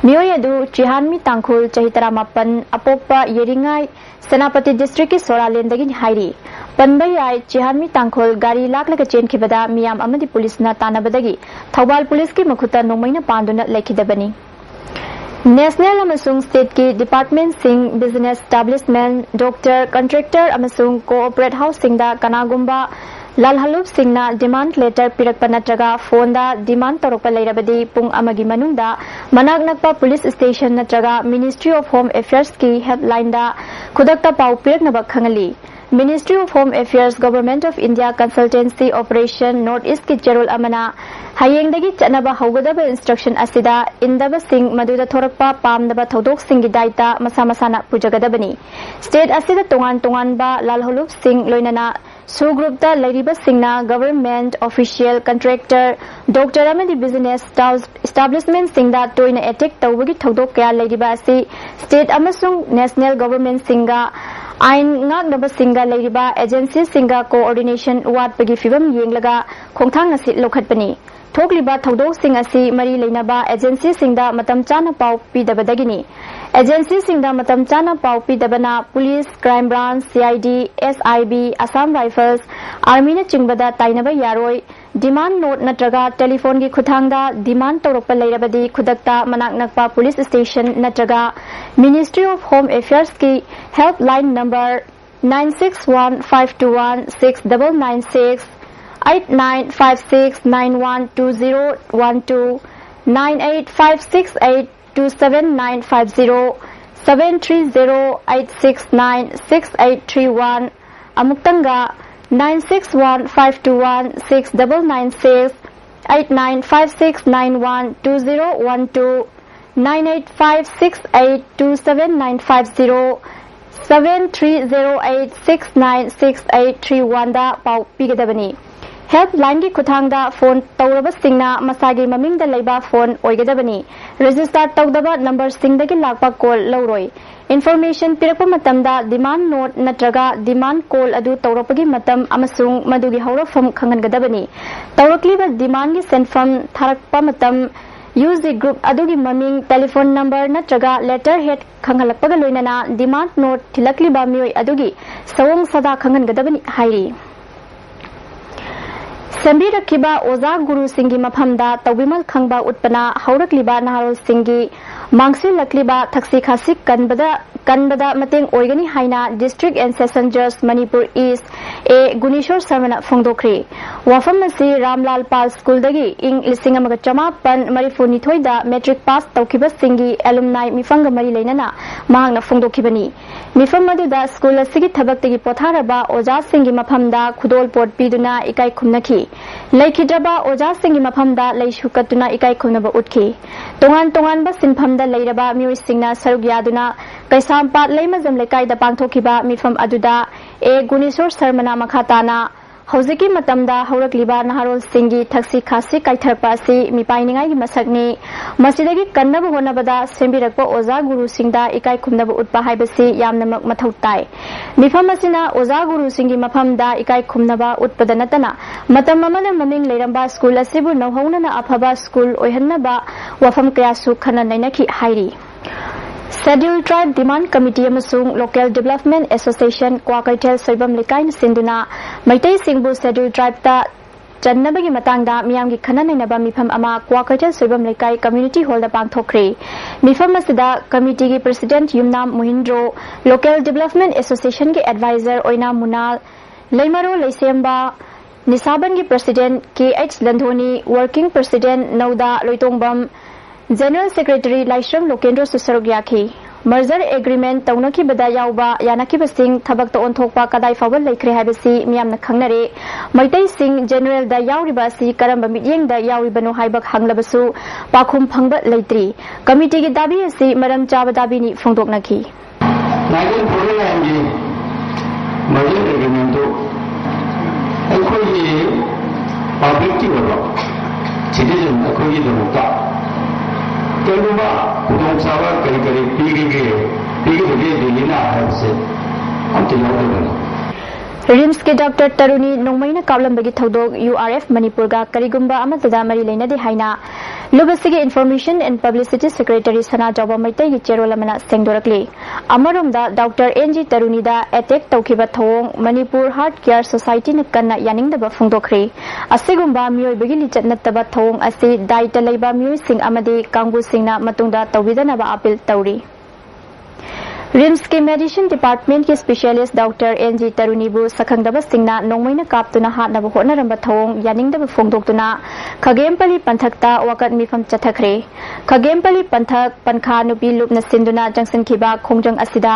ꯃꯤꯑꯣꯏ ꯑꯗꯨ ꯆꯤꯍꯥꯟꯃꯤ ꯇꯥꯡꯈꯨꯜ, ꯆꯍꯤ ꯇꯔꯥꯃꯥꯄꯟ, ꯑꯄꯣꯛꯄ ꯌꯦꯔꯤꯉꯥꯏ, ꯁꯦꯅꯥꯄꯇꯤ districtꯀꯤ ꯁꯣꯔꯥꯂꯦꯟꯗꯒꯤꯅꯤ ꯍꯥꯏꯔꯤ꯫ ꯄꯟꯕ ꯌꯥꯏ, ꯆꯤꯍꯥꯟꯃꯤ ꯇꯥꯡꯈꯨꯜ ꯒꯥꯔꯤ ꯂꯥꯛꯂꯒ ꯆꯦꯟꯈꯤꯕꯗ ꯃꯤꯌꯥꯝ ꯑꯃꯗꯤ policeꯅ ꯇꯥꯟꯅꯕꯗꯒꯤ ꯊꯧꯕꯥꯜ policeꯀꯤ ꯃꯈꯨꯠꯇ ꯅꯣꯡꯃꯩꯅ ꯄꯥꯟꯗꯨꯅ ꯂꯩꯈꯤꯗꯕꯅꯤ꯫ National ꯑꯃꯁꯨꯡ stateꯀꯤ departmentꯁꯤꯡ, business establishment, doctor, contractor ꯑꯃꯁꯨꯡ corporate houseꯁꯤꯡꯗ ꯀꯅꯥꯒꯨꯝꯕ ꯂꯥꯜꯍꯜꯂꯨꯞꯁꯤꯡꯅ demand letter ꯄꯤꯔꯛꯄ ꯅꯠꯇ꯭ꯔꯒ phoneꯗ demand ꯇꯧꯔꯛꯄ ꯂꯩꯔꯕꯗꯤ ꯄꯨꯡ ꯑꯃꯒꯤ ꯃꯅꯨꯡꯗ ꯃꯅꯥꯛ ꯅꯛꯄ police station ꯅꯠꯇ꯭ꯔꯒ Ministry of Home Affairsꯀꯤ helplineda ꯈꯨꯗꯛꯇ ꯄꯥꯎ ꯄꯤꯔꯛꯅꯕ ꯈꯪꯍꯜꯂꯤ꯫ Ministry of Home Affairs, Government of India Consultancy Operation North East ꯀꯤ ꯆꯦꯔꯣꯜ ꯑꯃꯅ ꯍꯌꯦꯡꯗꯒꯤ ꯆꯠꯅꯕ ꯍꯧꯒꯗꯕ instruction ꯑꯁꯤꯗ ꯏꯟꯗꯕꯁꯤꯡ, ꯃꯗꯨꯗ ꯊꯣꯔꯛꯄ ꯄꯥꯝꯗꯕ ꯊꯧꯗꯣꯛꯁꯤꯡꯒꯤ ꯗꯥꯏꯇ ꯃꯁꯥ ꯃꯁꯥꯅ ꯄꯨꯖꯒꯗꯕꯅꯤ꯫ State ꯑꯁꯤꯗ ꯇꯣꯉꯥꯟ ꯇꯣꯉꯥꯟꯕ ꯂꯥꯜꯍꯧꯂꯨꯞꯁꯤꯡ, ꯂꯣꯏꯅꯅ SoO group ꯇ ꯂꯩꯔꯤꯕꯁꯤꯡꯅ government, official, contractor, doctor ꯑꯃꯗꯤ business establishment ꯁꯤꯡꯗ ꯇꯣꯏꯅ attack ꯇꯧꯕꯒꯤ ꯊꯧꯗꯣꯛ ꯀꯌꯥ ꯂꯩꯔꯤꯕ ꯑꯁꯤ state ꯑꯃꯁꯨꯡ national government ꯁꯤꯡꯒ, ꯑꯥꯏꯟ ꯉꯥꯛꯅꯕꯁꯤꯡꯒ ꯂꯩꯔꯤꯕ agency ꯁꯤꯡꯒ coordination ꯋꯥꯠꯄꯒꯤ ꯐꯤꯚꯝ ꯌꯦꯡꯂꯒ ꯈꯣꯡꯊꯥꯡ ꯑꯁꯤ ꯂꯧꯈꯠꯄꯅꯤ꯫ ꯊꯣꯛꯂꯤꯕ ꯊꯧꯗꯣꯛꯁꯤꯡ ꯑꯁꯤ ꯃꯔꯤ ꯂꯩꯅꯕ agency ꯁꯤꯡꯗ ꯃꯇꯝ ꯆꯥꯅ ꯄꯥꯎ ꯄꯤꯗꯕꯗꯒꯤꯅꯤ꯫ Agency ꯁꯤꯡꯗ ꯃꯇꯝ ꯆꯥꯅ ꯄꯥꯎ ꯄꯤꯗꯕꯅ police, crime branch, C I D, S I B, Assam Rifles, army ꯅꯆꯤꯡꯕꯗ ꯇꯥꯏꯅꯕ ꯌꯥꯔꯣꯏ꯫ Demand note ꯅꯠꯇ꯭ꯔꯒ telephone ꯒꯤ ꯈꯨꯠꯊꯥꯡꯗ demand ꯇꯧꯔꯛꯄ ꯂꯩꯔꯕꯗꯤ ꯈꯨꯗꯛꯇ ꯃꯅꯥꯛ ꯅꯛꯄ police station ꯅꯠꯇ꯭ꯔꯒ Ministry of Home Affairs ꯀꯤ helpline number nine six one five two one six double nine six, eight nine five six nine one two zero one two, nine eight five six eight two seven nine five zero, seven three zero eight six nine six eight three one, ꯑꯃꯨꯛꯇꯪꯒ nine six one five two one six double nine six, eight nine five six nine one two zero one two, nine eight five six eight two seven nine five zero, seven three zero eight six nine six eight three one ꯗ ꯄꯥꯎ ꯄꯤꯒꯗꯕꯅꯤ꯫ Helpline ꯒꯤ ꯈꯨꯠꯊꯥꯡꯗ phone ꯇꯧꯔꯕꯁꯤꯡꯅ ꯃꯁꯥꯒꯤ ꯃꯃꯤꯡꯗ ꯂꯩꯕ phone ꯑꯣꯏꯒꯗꯕꯅꯤ꯫ Register ꯇꯧꯗꯕ number ꯁꯤꯡꯗꯒꯤ ꯂꯥꯛꯄ call ꯂꯧꯔꯣꯏ꯫ Information ꯄꯤꯔꯛꯄ ꯃꯇꯝꯗ demand note ꯅꯠꯇ꯭ꯔꯒ demand call ꯑꯗꯨ ꯇꯧꯔꯛꯄꯒꯤ ꯃꯇꯝ ꯑꯃꯁꯨꯡ ꯃꯗꯨꯒꯤ ꯍꯧꯔꯛꯐꯝ ꯈꯪꯍꯟꯒꯗꯕꯅꯤ꯫ ꯇꯧꯔꯛꯂꯤꯕ demand ꯒꯤ ꯁꯦꯟꯐꯝ ꯊꯥꯔꯛꯄ ꯃꯇꯝ, UG group ꯑꯗꯨꯒꯤ ꯃꯃꯤꯡ, telephone number ꯅꯠꯇ꯭ꯔꯒ letterhead ꯈꯪꯍꯜꯂꯛꯄꯒ ꯂꯣꯏꯅꯅ demand note ꯊꯤꯜꯂꯛꯂꯤꯕ ꯃꯤꯑꯣꯏ ꯑꯗꯨꯒꯤ ꯁꯑꯣꯡ ꯁꯥꯗꯥ ꯈꯪꯍꯟꯒꯗꯕꯅꯤ ꯍꯥꯏꯔꯤ꯫ ꯁꯦꯝꯕꯤꯔꯛꯈꯤꯕ ꯑꯣꯖꯥ ꯒꯨꯔꯨꯁꯤꯡꯒꯤ ꯃꯐꯝꯗ ꯇꯧꯕꯤꯃꯜ ꯈꯪꯕ ꯎꯠꯄꯅ ꯍꯧꯔꯛꯂꯤꯕ ꯅꯍꯥꯔꯣꯜꯁꯤꯡꯒꯤ ꯃꯥꯡꯁꯤꯜꯂꯛꯂꯤꯕ ꯊꯛꯁꯤ ꯈꯥꯁꯤ ꯀꯟꯕꯗ ꯀꯟꯕꯗ ꯃꯇꯦꯡ ꯑꯣꯏꯒꯅꯤ ꯍꯥꯏꯅ District and Session Judge Manipur East A Guneshor ꯁꯔꯃꯅ ꯐꯣꯡꯗꯣꯛꯈ꯭ꯔꯤ꯫ ꯋꯥꯐꯝ ꯑꯁꯤ ꯔꯥꯝꯂꯥꯜ ꯄꯥꯜ ꯁ꯭ꯀꯨꯜꯗꯒꯤ ꯏꯪ ꯂꯤꯁꯤꯡ ꯑꯃꯒ ꯆꯃꯥꯄꯟ ꯃꯔꯤꯐꯨ ꯅꯤꯊꯣꯏꯗ ꯃꯦꯇ꯭ꯔꯤꯛ ꯄꯥꯁ ꯇꯧꯈꯤꯕꯁꯤꯡꯒꯤ ꯑꯦꯂꯨꯝꯅꯥꯏ ꯃꯤꯐꯝꯒ ꯃꯔꯤ ꯂꯩꯅꯅ ꯃꯍꯥꯛꯅ ꯐꯣꯡꯗꯣꯛꯈꯤꯕꯅꯤ꯫ ꯃꯤꯐꯝ ꯑꯗꯨꯗ ꯁ꯭ꯀꯨꯜ ꯑꯁꯤꯒꯤ ꯊꯕꯛꯇꯒꯤ ꯄꯣꯊꯥꯔꯕ ꯑꯣꯖꯥꯁꯤꯡꯒꯤ ꯃꯐꯝꯗ ꯈꯨꯗꯣꯜ ꯄꯣꯠ ꯄꯤꯗꯨꯅ ꯏꯀꯥꯏ ꯈꯨꯝꯅꯈꯤ꯫ ꯂꯩꯈꯤꯗ꯭ꯔꯕ ꯑꯣꯖꯥꯁꯤꯡꯒꯤ ꯃꯐꯝꯗ ꯂꯩꯁꯨ ꯀꯠꯇꯨꯅ ꯏꯀꯥꯏ ꯈꯨꯝꯅꯕ ꯎꯠꯈꯤ꯫ ꯇꯣꯉꯥꯟ ꯇꯣꯉꯥꯟꯕ ꯁꯤꯟꯐꯝꯗ ꯂꯩꯔꯕ ꯃꯤꯑꯣꯏꯁꯤꯡꯅ ꯁꯔꯨꯛ ꯌꯥꯗꯨꯅ ꯀꯩꯁꯥꯝꯄꯥꯠ ꯂꯩꯃꯖꯝ ꯂꯩꯀꯥꯏꯗ ꯄꯥꯡꯊꯣꯛꯈꯤꯕ ꯃꯤꯐꯝ ꯑꯗꯨꯗ A ꯒꯨꯅꯦꯁꯣꯔ ꯁꯔꯃꯅ ꯃꯈꯥ ꯇꯥꯅ ꯍꯧꯖꯤꯛꯀꯤ ꯃꯇꯝꯗ ꯍꯧꯔꯛꯂꯤꯕ ꯅꯍꯥꯔꯣꯜꯁꯤꯡꯒꯤ ꯊꯛꯁꯤ ꯈꯥꯁꯤ ꯀꯥꯏꯊꯔꯛꯄ ꯑꯁꯤ ꯃꯤꯄꯥꯏꯅꯤꯡꯉꯥꯏꯒꯤ ꯃꯁꯛꯅꯤ꯫ ꯃꯁꯤꯗꯒꯤ ꯀꯟꯅꯕ ꯍꯣꯠꯅꯕꯗ ꯁꯦꯝꯕꯤꯔꯛꯄ ꯑꯣꯖꯥ ꯒꯨꯔꯨꯁꯤꯡꯗ ꯏꯀꯥꯏ ꯈꯨꯝꯅꯕ ꯎꯠꯄ ꯍꯥꯏꯕꯁꯤ ꯌꯥꯝꯅꯃꯛ ꯃꯊꯧ ꯇꯥꯏ꯫ ꯃꯤꯐꯝ ꯑꯁꯤꯅ ꯑꯣꯖꯥ ꯒꯨꯔꯨꯁꯤꯡꯒꯤ ꯃꯐꯝꯗ ꯏꯀꯥꯏ ꯈꯨꯝꯅꯕ ꯎꯠꯄꯗ ꯅꯠꯇꯅ ꯃꯇꯝ ꯑꯃꯗ ꯃꯃꯤꯡ ꯂꯩꯔꯝꯕ ꯁ꯭ꯀꯨꯜ ꯑꯁꯤꯕꯨ ꯅꯧꯍꯧꯅꯅ ꯑꯐꯕ ꯁ꯭ꯀꯨꯜ ꯑꯣꯏꯍꯟꯅꯕ ꯋꯥꯐꯝ ꯀꯌꯥꯁꯨ ꯈꯟꯅ ꯅꯩꯅꯈꯤ ꯍꯥꯏꯔꯤ꯫ Scheduled Tribe Demand Committee ꯑꯃꯁꯨꯡ Local Development Association Kwakeithel Soibam ꯂꯩꯀꯥꯏꯅ ꯁꯤꯟꯗꯨꯅ ꯃꯩꯇꯩꯁꯤꯡꯕꯨ Scheduled Tribeꯇ ꯆꯟꯅꯕꯒꯤ ꯃꯇꯥꯡꯗ ꯃꯤꯌꯥꯝꯒꯤ ꯈꯟꯅ ꯅꯩꯅꯕ ꯃꯤꯐꯝ ꯑꯃ ꯀ꯭ꯋꯥꯀꯩꯊꯦꯜ ꯁꯣꯏꯕꯝ ꯂꯩꯀꯥꯏ Community Hallꯗ ꯄꯥꯡꯊꯣꯛꯈ꯭ꯔꯦ꯫ ꯃꯤꯐꯝ ꯑꯁꯤꯗ committeeꯒꯤ President ꯌꯨꯝꯅꯥꯝ ꯃꯣꯍꯤꯟꯗ꯭ꯔꯣ, Local Development Associationꯒꯤ Advisor ꯑꯣꯏꯅꯥꯝ ꯃꯨꯅꯥꯜ, ꯂꯩꯃꯔꯣ ꯂꯩꯁꯦꯝꯕ, ꯅꯤꯁꯥꯕꯟꯒꯤ President K H ꯂꯟꯙꯣꯅꯤ, Working President ꯅꯧꯗꯥ ꯂꯣꯏꯇꯣꯡꯕꯝ, General Secretary ꯂꯥꯏꯁ꯭ꯔꯝ ꯂꯣꯀꯦꯟꯗ꯭ꯔꯣꯁꯨ ꯁꯔꯨꯛ ꯌꯥꯈꯤ꯫ Merger Agreement ꯇꯧꯅꯈꯤꯕꯗ ꯌꯥꯎꯕ ꯌꯥꯅꯈꯤꯕꯁꯤꯡ ꯊꯕꯛꯇ ꯑꯣꯟꯊꯣꯛꯄ ꯀꯗꯥꯏ ꯐꯥꯎꯕ ꯂꯩꯈ꯭ꯔꯦ ꯍꯥꯏꯕꯁꯤ ꯃꯤꯌꯥꯝꯅ ꯈꯪꯅꯔꯦ꯫ ꯃꯩꯇꯩꯁꯤꯡ Generalꯗ ꯌꯥꯎꯔꯤꯕ ꯑꯁꯤ ꯀꯔꯝꯕ ꯃꯤꯠꯌꯦꯡꯗ ꯌꯥꯎꯔꯤꯕꯅꯣ ꯍꯥꯏꯕ ꯍꯪꯂꯕꯁꯨ ꯄꯥꯎꯈꯨꯝ ꯐꯪꯕ ꯂꯩꯇ꯭ꯔꯤ꯫ Committeeꯒꯤ ꯗꯥꯕꯤ ꯑꯁꯤ ꯃꯔꯝ ꯆꯥꯕ ꯗꯥꯕꯤꯅꯤ ꯐꯣꯡꯗꯣꯛꯅꯈꯤ꯫ Nineteen forty nineꯒꯤ Merger Agreementꯇꯨ ꯑꯩꯈꯣꯏꯒꯤ publicꯀꯤ ꯑꯣꯏꯕ citizen ꯑꯩꯈꯣꯏꯒꯤꯗꯃꯛꯇ ꯀꯔꯤꯒꯨꯝꯕ ꯈꯨꯗꯣꯡꯆꯥꯕ ꯀꯔꯤ ꯀꯔꯤ ꯄꯤꯒꯒꯦ, ꯄꯤꯒꯗꯒꯦ ꯗꯤꯜꯂꯤꯅ ꯍꯥꯏꯕꯁꯦ ꯑꯝꯇ ꯌꯥꯎꯗꯕꯅꯤ꯫ ꯔꯤꯝꯁꯀꯤ ꯗꯣꯛꯇꯔ ꯇꯔꯨꯅꯤ ꯅꯣꯡꯃꯩꯅ ꯀꯥꯞꯂꯝꯕꯒꯤ ꯊꯧꯗꯣꯛ ꯌꯨ ꯑꯥꯔ ꯑꯦꯐ ꯃꯅꯤꯄꯨꯔꯒ ꯀꯔꯤꯒꯨꯝꯕ ꯑꯃꯠꯇꯗ ꯃꯔꯤ ꯂꯩꯅꯗꯦ ꯍꯥꯏꯅ ꯂꯨꯞ ꯑꯁꯤꯒꯤ Information and Publicity Secretary ꯁꯅꯥꯖꯥꯎꯕ ꯃꯩꯇꯩꯒꯤ ꯆꯦꯔꯣꯜ ꯑꯃꯅ ꯁꯦꯡꯗꯣꯔꯛꯂꯤ꯫ ꯑꯃꯔꯣꯝꯗ ꯗꯣꯛꯇꯔ ꯑꯦꯟ ꯖꯤ ꯇꯔꯨꯅꯤꯗ ꯑꯦꯇꯦꯛ ꯇꯧꯈꯤꯕ ꯊꯧꯑꯣꯡ ꯃꯅꯤꯄꯨꯔ ꯍꯥꯔꯠ ꯀꯤꯌꯔ ꯁꯣꯁꯥꯏꯇꯤꯅ ꯀꯟꯅ ꯌꯥꯅꯤꯡꯗꯕ ꯐꯣꯡꯗꯣꯛꯈ꯭ꯔꯦ꯫ ꯑꯁꯤꯒꯨꯝꯕ ꯃꯤꯑꯣꯏꯕꯒꯤ ꯂꯤꯆꯠ ꯅꯠꯇꯕ ꯊꯧꯑꯣꯡ ꯑꯁꯤ ꯗꯥꯏꯇ ꯂꯩꯕ ꯃꯤꯑꯣꯏꯁꯤꯡ ꯑꯃꯗꯤ ꯀꯥꯡꯕꯨꯁꯤꯡꯅ ꯃꯇꯨꯡꯗ ꯇꯧꯕꯤꯗꯅꯕ ꯑꯥꯄꯤꯜ ꯇꯧꯔꯤ꯫ ꯔꯤꯝꯁꯀꯤ medicine ꯗꯤꯄꯥꯔꯠꯃꯦꯟꯠꯀꯤ specialist doctor and G ꯇꯔꯨꯅꯤꯕꯨ ꯁꯛꯈꯪꯗꯕꯁꯤꯡꯅ ꯅꯣꯡꯃꯩꯅ ꯀꯥꯞꯇꯨꯅ ꯍꯥꯠꯅꯕ ꯍꯣꯠꯅꯔꯝꯕ ꯊꯧꯑꯣꯡ ꯌꯥꯅꯤꯡꯗꯕ ꯐꯣꯡꯗꯣꯛꯇꯨꯅ ꯈꯥꯒꯦꯝꯄꯜꯂꯤ ꯄꯟꯊꯛꯇ ꯋꯥꯀꯠ ꯃꯤꯐꯝ ꯆꯠꯊꯈ꯭ꯔꯦ꯫ ꯈꯥꯒꯦꯝꯄꯜꯂꯤ ꯄꯟꯊꯛ ꯄꯟꯈꯥ ꯅꯨꯄꯤ ꯂꯨꯞꯅ ꯁꯤꯟꯗꯨꯅ ꯆꯪꯁꯤꯟꯈꯤꯕ ꯈꯣꯡꯖꯪ ꯑꯁꯤꯗ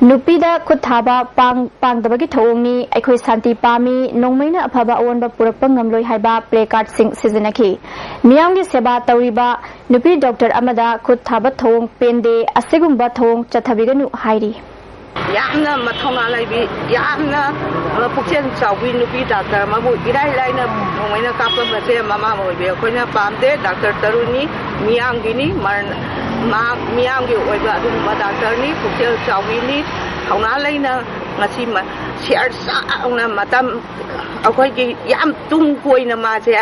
ꯅꯨꯄꯤꯗ ꯈꯨꯠ ꯊꯥꯕ ꯄꯥꯡ-, ꯄꯥꯡꯗꯕꯒꯤ ꯊꯧꯑꯣꯡꯅꯤ, ꯑꯩꯈꯣꯏ ꯁꯥꯟꯇꯤ ꯄꯥꯝꯃꯤ, ꯅꯣꯡꯃꯩꯅ ꯑꯐꯕ ꯑꯑꯣꯟꯕ ꯄꯨꯔꯛꯄ ꯉꯝꯂꯣꯏ ꯍꯥꯏꯕ ꯄ꯭ꯂꯦ ꯀꯥꯔꯗꯁꯤꯡ ꯁꯤꯖꯤꯟꯅꯈꯤ꯫ ꯃꯤꯌꯥꯝꯒꯤ ꯁꯦꯕꯥ ꯇꯧꯔꯤꯕ ꯅꯨꯄꯤ ꯗꯣꯛꯇꯔ ꯑꯃꯗ ꯈꯨꯠ ꯊꯥꯕ ꯊꯧꯑꯣꯡ ꯄꯦꯟꯗꯦ, ꯑꯁꯤꯒꯨꯝꯕ ꯊꯧꯑꯣꯡ ꯆꯠꯊꯕꯤꯒꯅꯨ ꯍꯥꯏꯔꯤ꯫ ꯌꯥꯝꯅ ꯃꯊꯧꯅꯥ ꯂꯩꯕꯤ, ꯌꯥꯝꯅ ꯄꯨꯛꯆꯦꯜ ꯆꯥꯎꯕꯤ ꯅꯨꯄꯤ ꯗꯥꯛꯇꯔ ꯑꯃꯕꯨ ꯏꯔꯥꯏ ꯂꯥꯏꯅ ꯅꯣꯡꯃꯩꯅ ꯀꯥꯞꯄ ꯃꯁꯦ ꯃꯃꯥ ꯑꯣꯏꯕꯤ ꯑꯩꯈꯣꯏꯅ ꯄꯥꯝꯗꯦ꯫ ꯗꯥꯛꯇꯔ ꯇꯔꯨꯅꯤ ꯃꯤꯌꯥꯝꯒꯤꯅꯤ, ꯃꯔ-, ꯃꯥ ꯃꯤꯌꯥꯝꯒꯤ ꯑꯣꯏꯕ ꯑꯗꯨꯒꯨꯝꯕ ꯗꯥꯛꯇꯔꯅꯤ, ꯄꯨꯛꯆꯦꯜ ꯆꯥꯎꯕꯤꯅꯤ, ꯊꯧꯅꯥ ꯂꯩꯅ ꯉꯁꯤ ꯃ-, ꯁꯦꯜ ꯆꯥꯎꯅ ꯃꯇꯝ ꯑꯩꯈꯣꯏꯒꯤ ꯌꯥꯝ ꯇꯨꯡ ꯀꯣꯏꯅ ꯃꯥꯁꯦ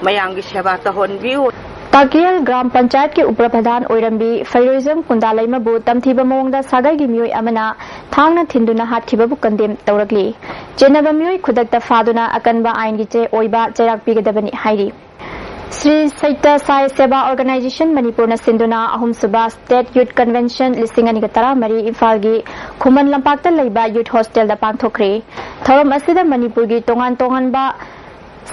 ꯃꯌꯥꯝꯒꯤ ꯁꯦꯕꯥ ꯇꯧꯍꯟꯕꯤꯌꯨ꯫ ꯇꯥꯀꯦꯜ ꯒ꯭ꯔꯥꯝ ꯄꯟꯆꯥꯌꯠꯀꯤ ꯎꯄ꯭ꯔ ꯄ꯭ꯔꯙꯥꯟ ꯑꯣꯏꯔꯝꯕꯤ ꯐꯩꯔꯣꯏꯖꯝ ꯀꯨꯟꯗꯥꯂꯩꯃꯕꯨ ꯇꯝꯊꯤꯕ ꯃꯑꯣꯡꯗ ꯁꯥꯒꯩꯒꯤ ꯃꯤꯑꯣꯏ ꯑꯃꯅ ꯊꯥꯡꯅ ꯊꯤꯟꯗꯨꯅ ꯍꯥꯠꯈꯤꯕꯕꯨ ꯀꯟꯗꯦꯝ ꯇꯧꯔꯛꯂꯤ꯫ ꯆꯦꯟꯅꯕ ꯃꯤꯑꯣꯏ ꯈꯨꯗꯛꯇ ꯐꯥꯗꯨꯅ ꯑꯀꯟꯕ ꯑꯥꯏꯟꯒꯤ ꯆꯦ ꯑꯣꯏꯕ ꯆꯩꯔꯥꯛ ꯄꯤꯒꯗꯕꯅꯤ ꯍꯥꯏꯔꯤ꯫ ꯁ꯭ꯔꯤ ꯁꯩꯇ ꯁꯥꯏ ꯁꯦꯕꯥ ꯑꯣꯔꯒꯅꯥꯏꯖꯦꯁꯟ ꯃꯅꯤꯄꯨꯔꯅ ꯁꯤꯟꯗꯨꯅ ꯑꯍꯨꯝꯁꯨꯕ ꯁ꯭ꯇꯦꯠ ꯌꯨꯠ ꯀꯟꯚꯦꯟꯁꯟ ꯂꯤꯁꯤꯡ ꯑꯅꯤꯒ ꯇꯔꯥꯃꯔꯤ ꯏꯝꯐꯥꯜꯒꯤ ꯈꯨꯃꯟ ꯂꯝꯄꯥꯛꯇ ꯂꯩꯕ ꯌꯨꯠ ꯍꯣꯁꯇꯦꯜꯗ ꯄꯥꯡꯊꯣꯛꯈ꯭ꯔꯦ꯫ ꯊꯧꯔꯝ ꯑꯁꯤꯗ ꯃꯅꯤꯄꯨꯔꯒꯤ ꯇꯣꯉꯥꯟ ꯇꯣꯉꯥꯟꯕ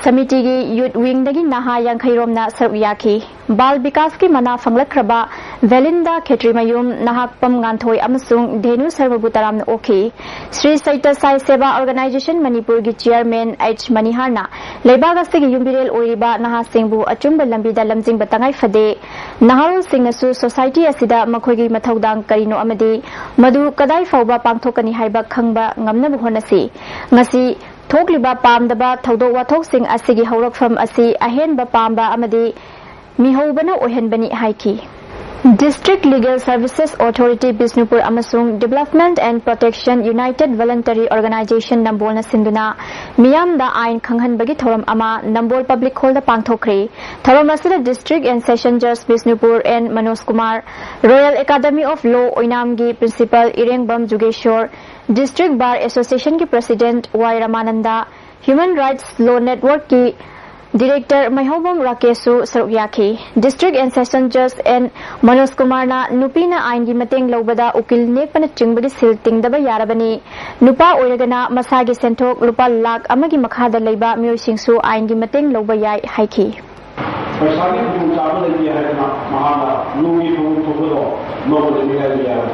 ꯁꯃꯤꯇꯤꯒꯤ ꯌꯨꯠ ꯋꯤꯡꯗꯒꯤ ꯅꯍꯥ ꯌꯥꯡꯈꯩ ꯔꯣꯝꯅ ꯁꯔꯨꯛ ꯌꯥꯈꯤ꯫ ꯕꯥꯜ ꯕꯤꯀꯥꯁꯀꯤ ꯃꯅꯥ ꯐꯪꯂꯛꯈ꯭ꯔꯕ ꯚꯦꯂꯤꯟꯗꯥ ꯈꯦꯇ꯭ꯔꯤꯃꯌꯨꯝ, ꯅꯍꯥꯛꯄꯝ ꯉꯥꯟꯊꯣꯏ ꯑꯃꯁꯨꯡ ꯙꯦꯅꯨ ꯁꯔꯃꯕꯨ ꯇꯔꯥꯝꯅ ꯑꯣꯛꯈꯤ꯫ ꯁ꯭ꯔꯤ ꯁꯩꯇ ꯁꯥꯏ ꯁꯦꯕꯥ ꯑꯣꯔꯒꯅꯥꯏꯖꯦꯁꯟ ꯃꯅꯤꯄꯨꯔꯒꯤ ꯆꯤꯌꯔꯃꯦꯟ ꯑꯩꯆ ꯃꯅꯤꯍꯥꯔꯅ ꯂꯩꯕꯥꯛ ꯑꯁꯤꯒꯤ ꯌꯨꯝꯕꯤꯔꯦꯜ ꯑꯣꯏꯔꯤꯕ ꯅꯍꯥꯁꯤꯡꯕꯨ ꯑꯆꯨꯝꯕ ꯂꯝꯕꯤꯗ ꯂꯝꯖꯤꯡꯕ ꯇꯉꯥꯏ ꯐꯗꯦ꯫ ꯅꯍꯥꯔꯣꯜꯁꯤꯡꯅꯁꯨ ꯁꯣꯁꯥꯏꯇꯤ ꯑꯁꯤꯗ ꯃꯈꯣꯏꯒꯤ ꯃꯊꯧꯗꯥꯡ ꯀꯔꯤꯅꯣ ꯑꯃꯗꯤ ꯃꯗꯨ ꯀꯗꯥꯏ ꯐꯥꯎꯕ ꯄꯥꯡꯊꯣꯛꯀꯅꯤ ꯍꯥꯏꯕ ꯈꯪꯕ ꯉꯝꯅꯕ ꯍꯣꯠꯅꯁꯤ꯫ ꯉꯁꯤ ꯊꯣꯛꯂꯤꯕ ꯄꯥꯝꯗꯕ ꯊꯧꯗꯣꯛ ꯋꯥꯊꯣꯛꯁꯤꯡ ꯑꯁꯤꯒꯤ ꯍꯧꯔꯛꯐꯝ ꯑꯁꯤ ꯑꯍꯦꯟꯕ ꯄꯥꯝꯕ ꯑꯃꯗꯤ ꯃꯤꯍꯧꯕꯅ ꯑꯣꯏꯍꯟꯕꯅꯤ ꯍꯥꯏꯈꯤ꯫ District Legal Services Authority Bishnupur ꯑꯃꯁꯨꯡ Development and Protection United Voluntary Organization ꯅꯝꯕꯣꯜꯅ ꯁꯤꯟꯗꯨꯅ ꯃꯤꯌꯥꯝꯗ ꯑꯥꯏꯟ ꯈꯪꯍꯟꯕꯒꯤ ꯊꯧꯔꯝ ꯑꯃ ꯅꯝꯕꯣꯜ Public Hallꯗ ꯄꯥꯡꯊꯣꯛꯈ꯭ꯔꯤ꯫ ꯊꯧꯔꯝ ꯑꯁꯤꯗ District and Session Judge Bishnupur N Manoj Kumar, Royal Academy of Law ꯑꯣꯏꯅꯥꯝꯒꯤ Principal Irengbam Jugeshor, District Bar Associationꯒꯤ President Y Ramananda, Human Rights Law Networkꯀꯤ Director ꯃꯩꯍꯧꯕꯝ ꯔꯥꯀꯦꯁꯁꯨ ꯁꯔꯨꯛ ꯌꯥꯈꯤ꯫ District and Session Judge N Manoj ꯀꯨꯃꯥꯔꯅ ꯅꯨꯄꯤꯅ ꯑꯥꯏꯟꯒꯤ ꯃꯇꯦꯡ ꯂꯧꯕꯗ ꯎꯀꯤꯜ ꯅꯦꯛꯄꯅꯆꯤꯡꯕꯒꯤ ꯁꯤꯜ ꯇꯤꯡꯗꯕ ꯌꯥꯔꯕꯅꯤ꯫ ꯅꯨꯄꯥ ꯑꯣꯏꯔꯒꯅ ꯃꯁꯥꯒꯤ ꯁꯦꯟꯊꯣꯛ ꯂꯨꯄꯥ ꯂꯥꯈ ꯑꯃꯒꯤ ꯃꯈꯥꯗ ꯂꯩꯕ ꯃꯤꯑꯣꯏꯁꯤꯡꯁꯨ ꯑꯥꯏꯟꯒꯤ ꯃꯇꯦꯡ ꯂꯧꯕ ꯌꯥꯏ ꯍꯥꯏꯈꯤ꯫ ꯄꯩꯁꯥꯒꯤ ꯈꯨꯗꯣꯡꯆꯥꯕ ꯂꯩꯇꯦ ꯍꯥꯏꯗꯅ ꯃꯍꯥꯛꯅ ꯂꯣꯒꯤ ꯐꯪꯐꯝ ꯊꯣꯛꯄꯗꯣ ꯂꯧꯕꯗ ꯃꯤꯔꯥꯏꯕ ꯌꯥꯔꯣꯏ꯫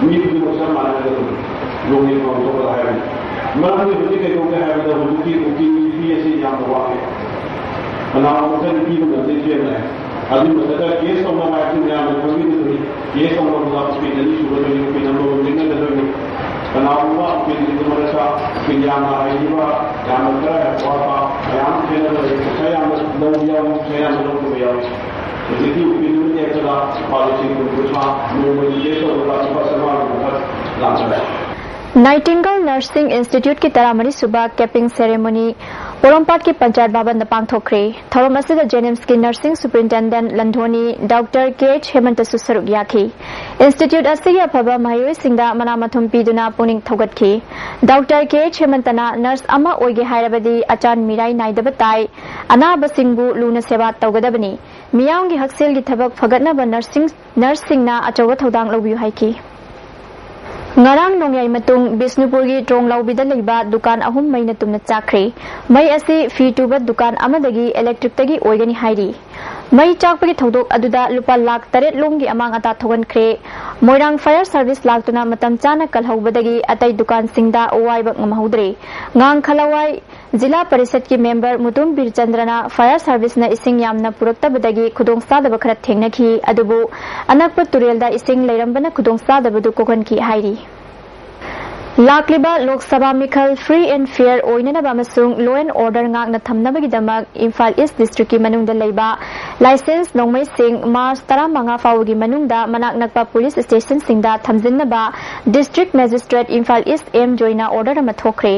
ꯃꯤ ꯈꯨꯗꯤꯡꯃꯛ ꯆꯞ ꯃꯥꯟꯅꯒꯗꯕꯅꯤ꯫ ꯂꯣꯒꯤ ꯐꯪꯐꯝ ꯊꯣꯛꯄꯗ ꯍꯥꯏꯕꯅꯤ꯫ ꯃꯔꯝꯗꯤ ꯍꯧꯖꯤꯛ ꯀꯩꯗꯧꯒꯦ ꯍꯥꯏꯕꯗ ꯍꯧꯖꯤꯛꯇꯤ ꯎꯀꯤꯜꯒꯤ ꯐꯤ ꯑꯁꯤ ꯌꯥꯝꯅ ꯋꯥꯡꯉꯦ꯫ ꯀꯅꯥꯒꯨꯝꯕ ꯈꯔꯗꯤ ꯄꯤꯕ ꯉꯝꯗꯦ ꯆꯦꯟꯅꯩ꯫ ꯑꯗꯨꯒꯤ ꯃꯊꯛꯇ ꯀꯦꯁ ꯇꯧꯅꯕ ꯍꯥꯏꯕꯁꯤ ꯃꯌꯥꯝꯅ ꯈꯪꯕꯤꯒꯗꯕꯅꯤ꯫ ꯀꯦꯁ ꯇꯧꯅꯕꯗ ꯎꯀꯤꯜ ꯑꯅꯤ ꯁꯨꯒꯗꯣꯏꯅꯤ, ꯎꯀꯤꯜ ꯑꯃꯃꯝ ꯅꯦꯛꯅꯒꯗꯣꯏꯅꯤ꯫ ꯀꯅꯥꯒꯨꯝꯕ ꯎꯀꯤꯜꯁꯤꯡꯗꯨ ꯃꯔꯛꯇ ꯎꯀꯤꯜ ꯌꯥꯝꯅ ꯍꯩꯔꯤꯕ, ꯌꯥꯝꯅ ꯈꯔ ꯋꯥꯠꯄ ꯃꯌꯥꯝ ꯈꯦꯠꯅꯕ ꯂꯩ꯫ ꯄꯩꯁꯥ ꯌꯥꯝꯅ ꯂꯧꯕ ꯌꯥꯎꯏ, ꯄꯩꯁꯥ ꯌꯥꯝꯅ ꯂꯧꯗꯕ ꯌꯥꯎꯏ꯫ ꯍꯧꯖꯤꯛꯇꯤ ꯎꯀꯤꯜ ꯑꯃ ꯅꯦꯛꯄꯗ ꯂꯨꯄꯥ ꯂꯤꯁꯤꯡ ꯀꯨꯟ ꯀꯨꯟꯊ꯭ꯔꯥ, ꯅꯣꯡꯃꯒꯤ ꯀꯦꯁ ꯇꯧꯕꯗ ꯂꯨꯄꯥ ꯆꯥꯝꯃꯉꯥꯒꯤ ꯃꯊꯛ ꯂꯥꯛꯆꯔꯦ꯫ Nightingale Nursing Instituteꯀꯤ ꯇꯔꯥꯃꯔꯤ ꯁꯨꯕ capping ceremony ꯄꯣꯔꯣꯝꯄꯥꯠꯀꯤ ꯄꯟꯆꯥꯌꯠ ꯚꯕꯟꯗ ꯄꯥꯡꯊꯣꯛꯈ꯭ꯔꯦ꯫ ꯊꯧꯔꯝ ꯑꯁꯤꯗ JNIMSꯀꯤ Nursing Superintendent ꯂꯟꯊꯣꯅꯤ ꯗꯣꯛꯇꯔ ꯀꯦ ꯑꯩꯆ ꯍꯦꯃꯟꯇꯁꯨ ꯁꯔꯨꯛ ꯌꯥꯈꯤ꯫ Institute ꯑꯁꯤꯒꯤ ꯑꯐꯕ ꯃꯍꯩꯔꯣꯏꯁꯤꯡꯗ ꯃꯅꯥ ꯃꯊꯨꯝ ꯄꯤꯗꯨꯅ ꯄꯨꯛꯅꯤꯡ ꯊꯧꯒꯠꯈꯤ꯫ ꯗꯣꯛꯇꯔ ꯀꯦ ꯑꯩꯆ ꯍꯦꯃꯟꯇꯅ ꯅꯔꯁ ꯑꯃ ꯑꯣꯏꯒꯦ ꯍꯥꯏꯔꯕꯗꯤ ꯑꯆꯥꯟ ꯃꯤꯔꯥꯏ ꯅꯥꯏꯗꯕ ꯇꯥꯏ, ꯑꯅꯥꯕꯁꯤꯡꯕꯨ ꯂꯨꯅ ꯁꯦꯕꯥ ꯇꯧꯒꯗꯕꯅꯤ, ꯃꯤꯌꯥꯝꯒꯤ ꯍꯛꯁꯦꯜꯒꯤ ꯊꯕꯛ ꯐꯒꯠꯅꯕ ꯅꯔꯁꯁꯤꯡ, ꯅꯔꯁꯁꯤꯡꯅ ꯑꯆꯧꯕ ꯊꯧꯗꯥꯡ ꯂꯧꯕꯤꯌꯨ ꯍꯥꯏꯈꯤ꯫ ꯉꯔꯥꯡ ꯅꯣꯡꯌꯥꯏ ꯃꯇꯨꯡ ꯕꯤꯁꯅꯨꯄꯨꯔꯒꯤ ꯇ꯭ꯔꯣꯡꯂꯥꯎꯕꯤꯗ ꯂꯩꯕ ꯗꯨꯀꯥꯟ ꯑꯍꯨꯝ ꯃꯩꯅ ꯇꯨꯝꯅ ꯆꯥꯛꯈ꯭ꯔꯦ꯫ ꯃꯩ ꯑꯁꯤ ꯐꯤ ꯇꯨꯕ ꯗꯨꯀꯥꯟ ꯑꯃꯗꯒꯤ electricꯇꯒꯤ ꯑꯣꯏꯒꯅꯤ ꯍꯥꯏꯔꯤ꯫ ꯃꯩ ꯆꯥꯛꯄꯒꯤ ꯊꯧꯗꯣꯛ ꯑꯗꯨꯗ ꯂꯨꯄꯥ ꯂꯥꯈ ꯇꯔꯦꯠ ꯂꯣꯝꯒꯤ ꯑꯃꯥꯡ ꯑꯇꯥ ꯊꯣꯛꯍꯟꯈ꯭ꯔꯦ꯫ ꯃꯣꯏꯔꯥꯡ fire service ꯂꯥꯛꯇꯨꯅ ꯃꯇꯝ ꯆꯥꯅ ꯀꯜꯍꯧꯕꯗꯒꯤ ꯑꯇꯩ ꯗꯨꯀꯥꯟꯁꯤꯡꯗ ꯋꯥꯏꯕ ꯉꯝꯍꯧꯗ꯭ꯔꯦ꯫ ꯉꯥꯡꯈꯂꯋꯥꯏ ꯖꯤꯂꯥ ꯄꯔꯤꯁꯠꯀꯤ member ꯃꯨꯇꯨꯝ ꯕꯤꯔꯆꯟꯗ꯭ꯔꯅ fire serviceꯅ ꯏꯁꯤꯡ ꯌꯥꯝꯅ ꯄꯨꯔꯛꯇꯕꯗꯒꯤ ꯈꯨꯗꯣꯡꯆꯥꯗꯕ ꯈꯔ ꯊꯦꯡꯅꯈꯤ, ꯑꯗꯨꯕꯨ ꯑꯅꯛꯄ ꯇꯨꯔꯦꯜꯗ ꯏꯁꯤꯡ ꯂꯩꯔꯝꯕꯅ ꯈꯨꯗꯣꯡꯆꯥꯗꯕꯗꯨ ꯀꯣꯛꯍꯟꯈꯤ ꯍꯥꯏꯔꯤ꯫ ꯂꯥꯛꯂꯤꯕ ꯂꯣꯛ ꯁꯚꯥ ꯃꯤꯈꯜ free and fair ꯑꯣꯏꯅꯅꯕ ꯑꯃꯁꯨꯡ law and order ꯉꯥꯛꯅ ꯊꯝꯅꯕꯒꯤꯗꯃꯛ ꯏꯝꯐꯥꯜ ꯏꯁ ꯗꯤꯁꯇ꯭ꯔꯤꯛꯀꯤ ꯃꯅꯨꯡꯗ ꯂꯩꯕ licensed ꯅꯣꯡꯃꯩꯁꯤꯡ ꯃꯥꯔꯆ ꯇꯔꯥꯃꯉꯥ ꯐꯥꯎꯕꯒꯤ ꯃꯅꯨꯡꯗ ꯃꯅꯥꯛ ꯅꯛꯄ ꯄꯨꯂꯤꯁ ꯁ꯭ꯇꯦꯁꯟꯁꯤꯡꯗ ꯊꯝꯖꯤꯟꯅꯕ ꯗꯤꯁꯇ꯭ꯔꯤꯛ ꯃꯦꯖꯤꯁꯇ꯭ꯔꯦꯠ ꯏꯝꯐꯥꯜ ꯏꯁ ꯑꯦꯝ ꯖꯣꯏꯅ order ꯑꯃ ꯊꯣꯛꯈ꯭ꯔꯦ꯫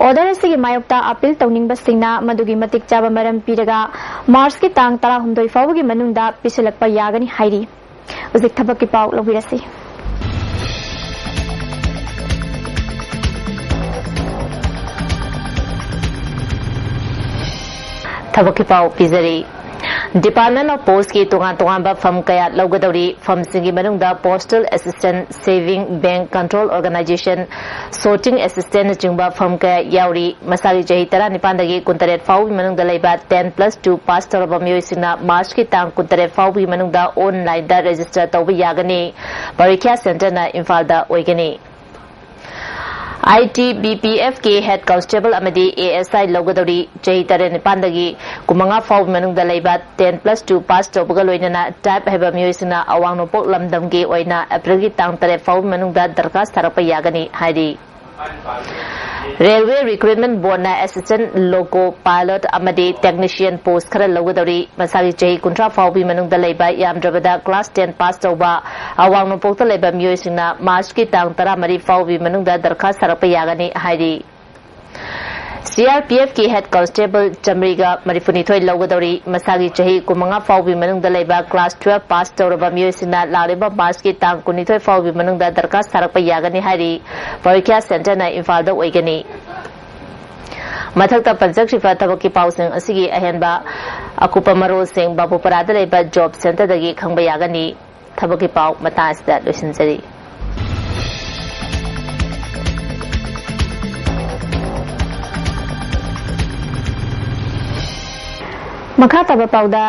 Order ꯑꯁꯤꯒꯤ ꯃꯥꯌꯣꯛꯇ appeal ꯇꯧꯅꯤꯡꯕꯁꯤꯡꯅ ꯃꯗꯨꯒꯤ ꯃꯇꯤꯛ ꯆꯥꯕ ꯃꯔꯝ ꯄꯤꯔꯒ ꯃꯥꯔꯆꯀꯤ ꯇꯥꯡ ꯇꯔꯥꯍꯨꯝꯗꯣꯏ ꯐꯥꯎꯕꯒꯤ ꯃꯅꯨꯡꯗ ꯄꯤꯁꯤꯜꯂꯛꯄ ꯌꯥꯒꯅꯤ ꯍꯥꯏꯔꯤ꯫ ꯍꯧꯖꯤꯛ ꯊꯕꯛꯀꯤ ꯄꯥꯎ ꯂꯧꯕꯤꯔꯁꯤ꯫ ꯊꯕꯛꯀꯤ ꯄꯥꯎ ꯄꯤꯖꯔꯤ꯫ Department of Postꯀꯤ ꯇꯣꯉꯥꯟ ꯇꯣꯉꯥꯟꯕ ꯐꯝ ꯀꯌꯥ ꯂꯧꯒꯗꯧꯔꯤ꯫ ꯐꯝꯁꯤꯡꯒꯤ ꯃꯅꯨꯡꯗ Postal Assistant, Saving, Bank Control Organization, Sorting Assistantꯅꯆꯤꯡꯕ ꯐꯝ ꯀꯌꯥ ꯌꯥꯎꯔꯤ꯫ ꯃꯁꯥꯒꯤ ꯆꯍꯤ ꯇꯔꯥꯅꯤꯄꯥꯟꯗꯒꯤ ꯀꯨꯟꯇꯔꯦꯠ ꯐꯥꯎꯕꯒꯤ ꯃꯅꯨꯡꯗ ꯂꯩꯕ ten plus two pass ꯇꯧꯔꯕ ꯃꯤꯑꯣꯏꯁꯤꯡꯅ ꯃꯥꯔꯆꯀꯤ ꯇꯥꯡ ꯀꯨꯟꯇꯔꯦꯠ ꯐꯥꯎꯕꯒꯤ ꯃꯅꯨꯡꯗ onlineꯗ register ꯇꯧꯕ ꯌꯥꯒꯅꯤ꯫ ꯄꯔꯤꯈ꯭ꯌꯥ centreꯅ ꯏꯝꯐꯥꯜꯗ ꯑꯣꯏꯒꯅꯤ꯫ ITBPFꯀꯤ head constable ꯑꯃꯗꯤ ASI ꯂꯧꯒꯗꯧꯔꯤ꯫ ꯆꯍꯤ ꯇꯔꯦꯠ ꯅꯤꯄꯥꯟꯗꯒꯤ ꯀꯨꯟꯃꯉꯥ ꯐꯥꯎꯕꯒꯤ ꯃꯅꯨꯡꯗ ꯂꯩꯕ ten plus two pass ꯇꯧꯕꯒ ꯂꯣꯏꯅꯅ type ꯍꯩꯕ ꯃꯤꯑꯣꯏꯁꯤꯡꯅ ꯑꯋꯥꯡ ꯅꯣꯡꯄꯣꯛ ꯂꯝꯗꯝꯒꯤ ꯑꯣꯏꯅ ꯑꯦꯄ꯭ꯔꯤꯜꯒꯤ ꯇꯥꯡ ꯇꯔꯦꯠ ꯐꯥꯎꯕꯒꯤ ꯃꯅꯨꯡꯗ ꯗꯔꯈꯥꯁ ꯊꯥꯔꯛꯄ ꯌꯥꯒꯅꯤ ꯍꯥꯏꯔꯤ꯫ Railway Recruitment Boardꯅ assistant loco pilot ꯑꯃꯗꯤ technician post ꯈꯔ ꯂꯧꯒꯗꯧꯔꯤ꯫ ꯃꯁꯥꯒꯤ ꯆꯍꯤ ꯀꯨꯟꯊ꯭ꯔꯥ ꯐꯥꯎꯕꯒꯤ ꯃꯅꯨꯡꯗ ꯂꯩꯕ, ꯌꯥꯝꯗ꯭ꯔꯕꯗ class ten pass ꯇꯧꯕ, ꯑꯋꯥꯡ ꯅꯣꯡꯄꯣꯛꯇ ꯂꯩꯕ ꯃꯤꯑꯣꯏꯁꯤꯡꯅ ꯃꯥꯔꯆꯀꯤ ꯇꯥꯡ ꯇꯔꯥꯃꯔꯤ ꯐꯥꯎꯕꯒꯤ ꯃꯅꯨꯡꯗ ꯗꯔꯈꯥꯁ ꯊꯥꯔꯛꯄ ꯌꯥꯒꯅꯤ ꯍꯥꯏꯔꯤ꯫ CRPFꯀꯤ head constable ꯆꯥꯃꯔꯤꯒ ꯃꯔꯤꯐꯨꯅꯤꯊꯣꯏ ꯂꯧꯒꯗꯧꯔꯤ꯫ ꯃꯁꯥꯒꯤ ꯆꯍꯤ ꯀꯨꯟꯃꯉꯥ ꯐꯥꯎꯕꯒꯤ ꯃꯅꯨꯡꯗ ꯂꯩꯕ, class twelve pass ꯇꯧꯔꯕ ꯃꯤꯑꯣꯏꯁꯤꯡꯅ ꯂꯥꯛꯂꯤꯕ ꯃꯥꯔꯆꯀꯤ ꯇꯥꯡ ꯀꯨꯟꯅꯤꯊꯣꯏ ꯐꯥꯎꯕꯒꯤ ꯃꯅꯨꯡꯗ ꯗꯔꯈꯥꯁ ꯊꯥꯔꯛꯄ ꯌꯥꯒꯅꯤ ꯍꯥꯏꯔꯤ꯫ ꯄꯔꯤꯈ꯭ꯌꯥ centreꯅ ꯏꯝꯐꯥꯜꯗ ꯑꯣꯏꯒꯅꯤ꯫ ꯃꯊꯛꯇ ꯄꯟꯖꯈ꯭ꯔꯤꯕ ꯊꯕꯛꯀꯤ ꯄꯥꯎꯁꯤꯡ ꯑꯁꯤꯒꯤ ꯑꯍꯦꯟꯕ ꯑꯀꯨꯞꯄ ꯃꯔꯣꯜꯁꯤꯡ ꯕꯥꯕꯨꯄꯔꯥꯗ ꯂꯩꯕ job centreꯗꯒꯤ ꯈꯪꯕ ꯌꯥꯒꯅꯤ꯫ ꯊꯕꯛꯀꯤ ꯄꯥꯎ ꯃꯇꯥꯡ ꯑꯁꯤꯗ ꯂꯣꯏꯁꯤꯟꯖꯔꯤ꯫ ꯃꯈꯥ ꯇꯥꯕ ꯄꯥꯎꯗ,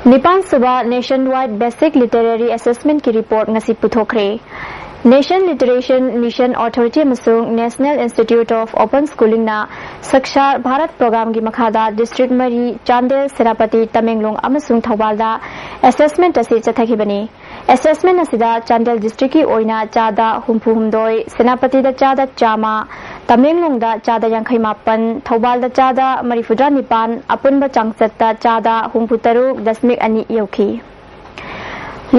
ꯅꯤꯄꯥꯟ ꯁꯨꯕ Nationwide Basic Literary Assessmentꯀꯤ report ꯉꯁꯤ ꯄꯨꯊꯣꯛꯈ꯭ꯔꯦ꯫ Nation Literation Mission Authority ꯑꯃꯁꯨꯡ National Institute of Open Schoolingꯅ ꯁꯛꯁꯥꯔ Bharat programꯒꯤ ꯃꯈꯥꯗ district ꯃꯔꯤ, ꯆꯥꯟꯗꯦꯜ, ꯁꯦꯅꯥꯄꯇꯤ, ꯇꯃꯦꯡꯂꯣꯡ ꯑꯃꯁꯨꯡ ꯊꯧꯕꯥꯜꯗ assessment ꯑꯁꯤ ꯆꯠꯊꯈꯤꯕꯅꯤ꯫ ꯑꯦꯁꯦꯁꯃꯦꯟ ꯑꯁꯤꯗ ꯆꯥꯟꯗꯦꯜ ꯗꯤꯁꯇ꯭ꯔꯤꯛꯀꯤ ꯑꯣꯏꯅ ꯆꯥꯗ ꯍꯨꯝꯐꯨ ꯍꯨꯝꯗꯣꯏ, ꯁꯦꯅꯥꯄꯇꯤꯗ ꯆꯥꯗ ꯆꯥꯝꯃ, ꯇꯃꯦꯡꯂꯣꯡꯗ ꯆꯥꯗ ꯌꯥꯡꯈꯩ ꯃꯥꯄꯟ, ꯊꯧꯕꯥꯜꯗ ꯆꯥꯗ ꯃꯔꯤꯐꯨꯇꯔꯥ ꯅꯤꯄꯥꯟ, ꯑꯄꯨꯟꯕ ꯆꯥꯡꯆꯠꯇ ꯆꯥꯗ ꯍꯨꯝꯐꯨ ꯇꯔꯨꯛ ꯗꯁꯃꯤꯛ ꯑꯅꯤ ꯌꯧꯈꯤ꯫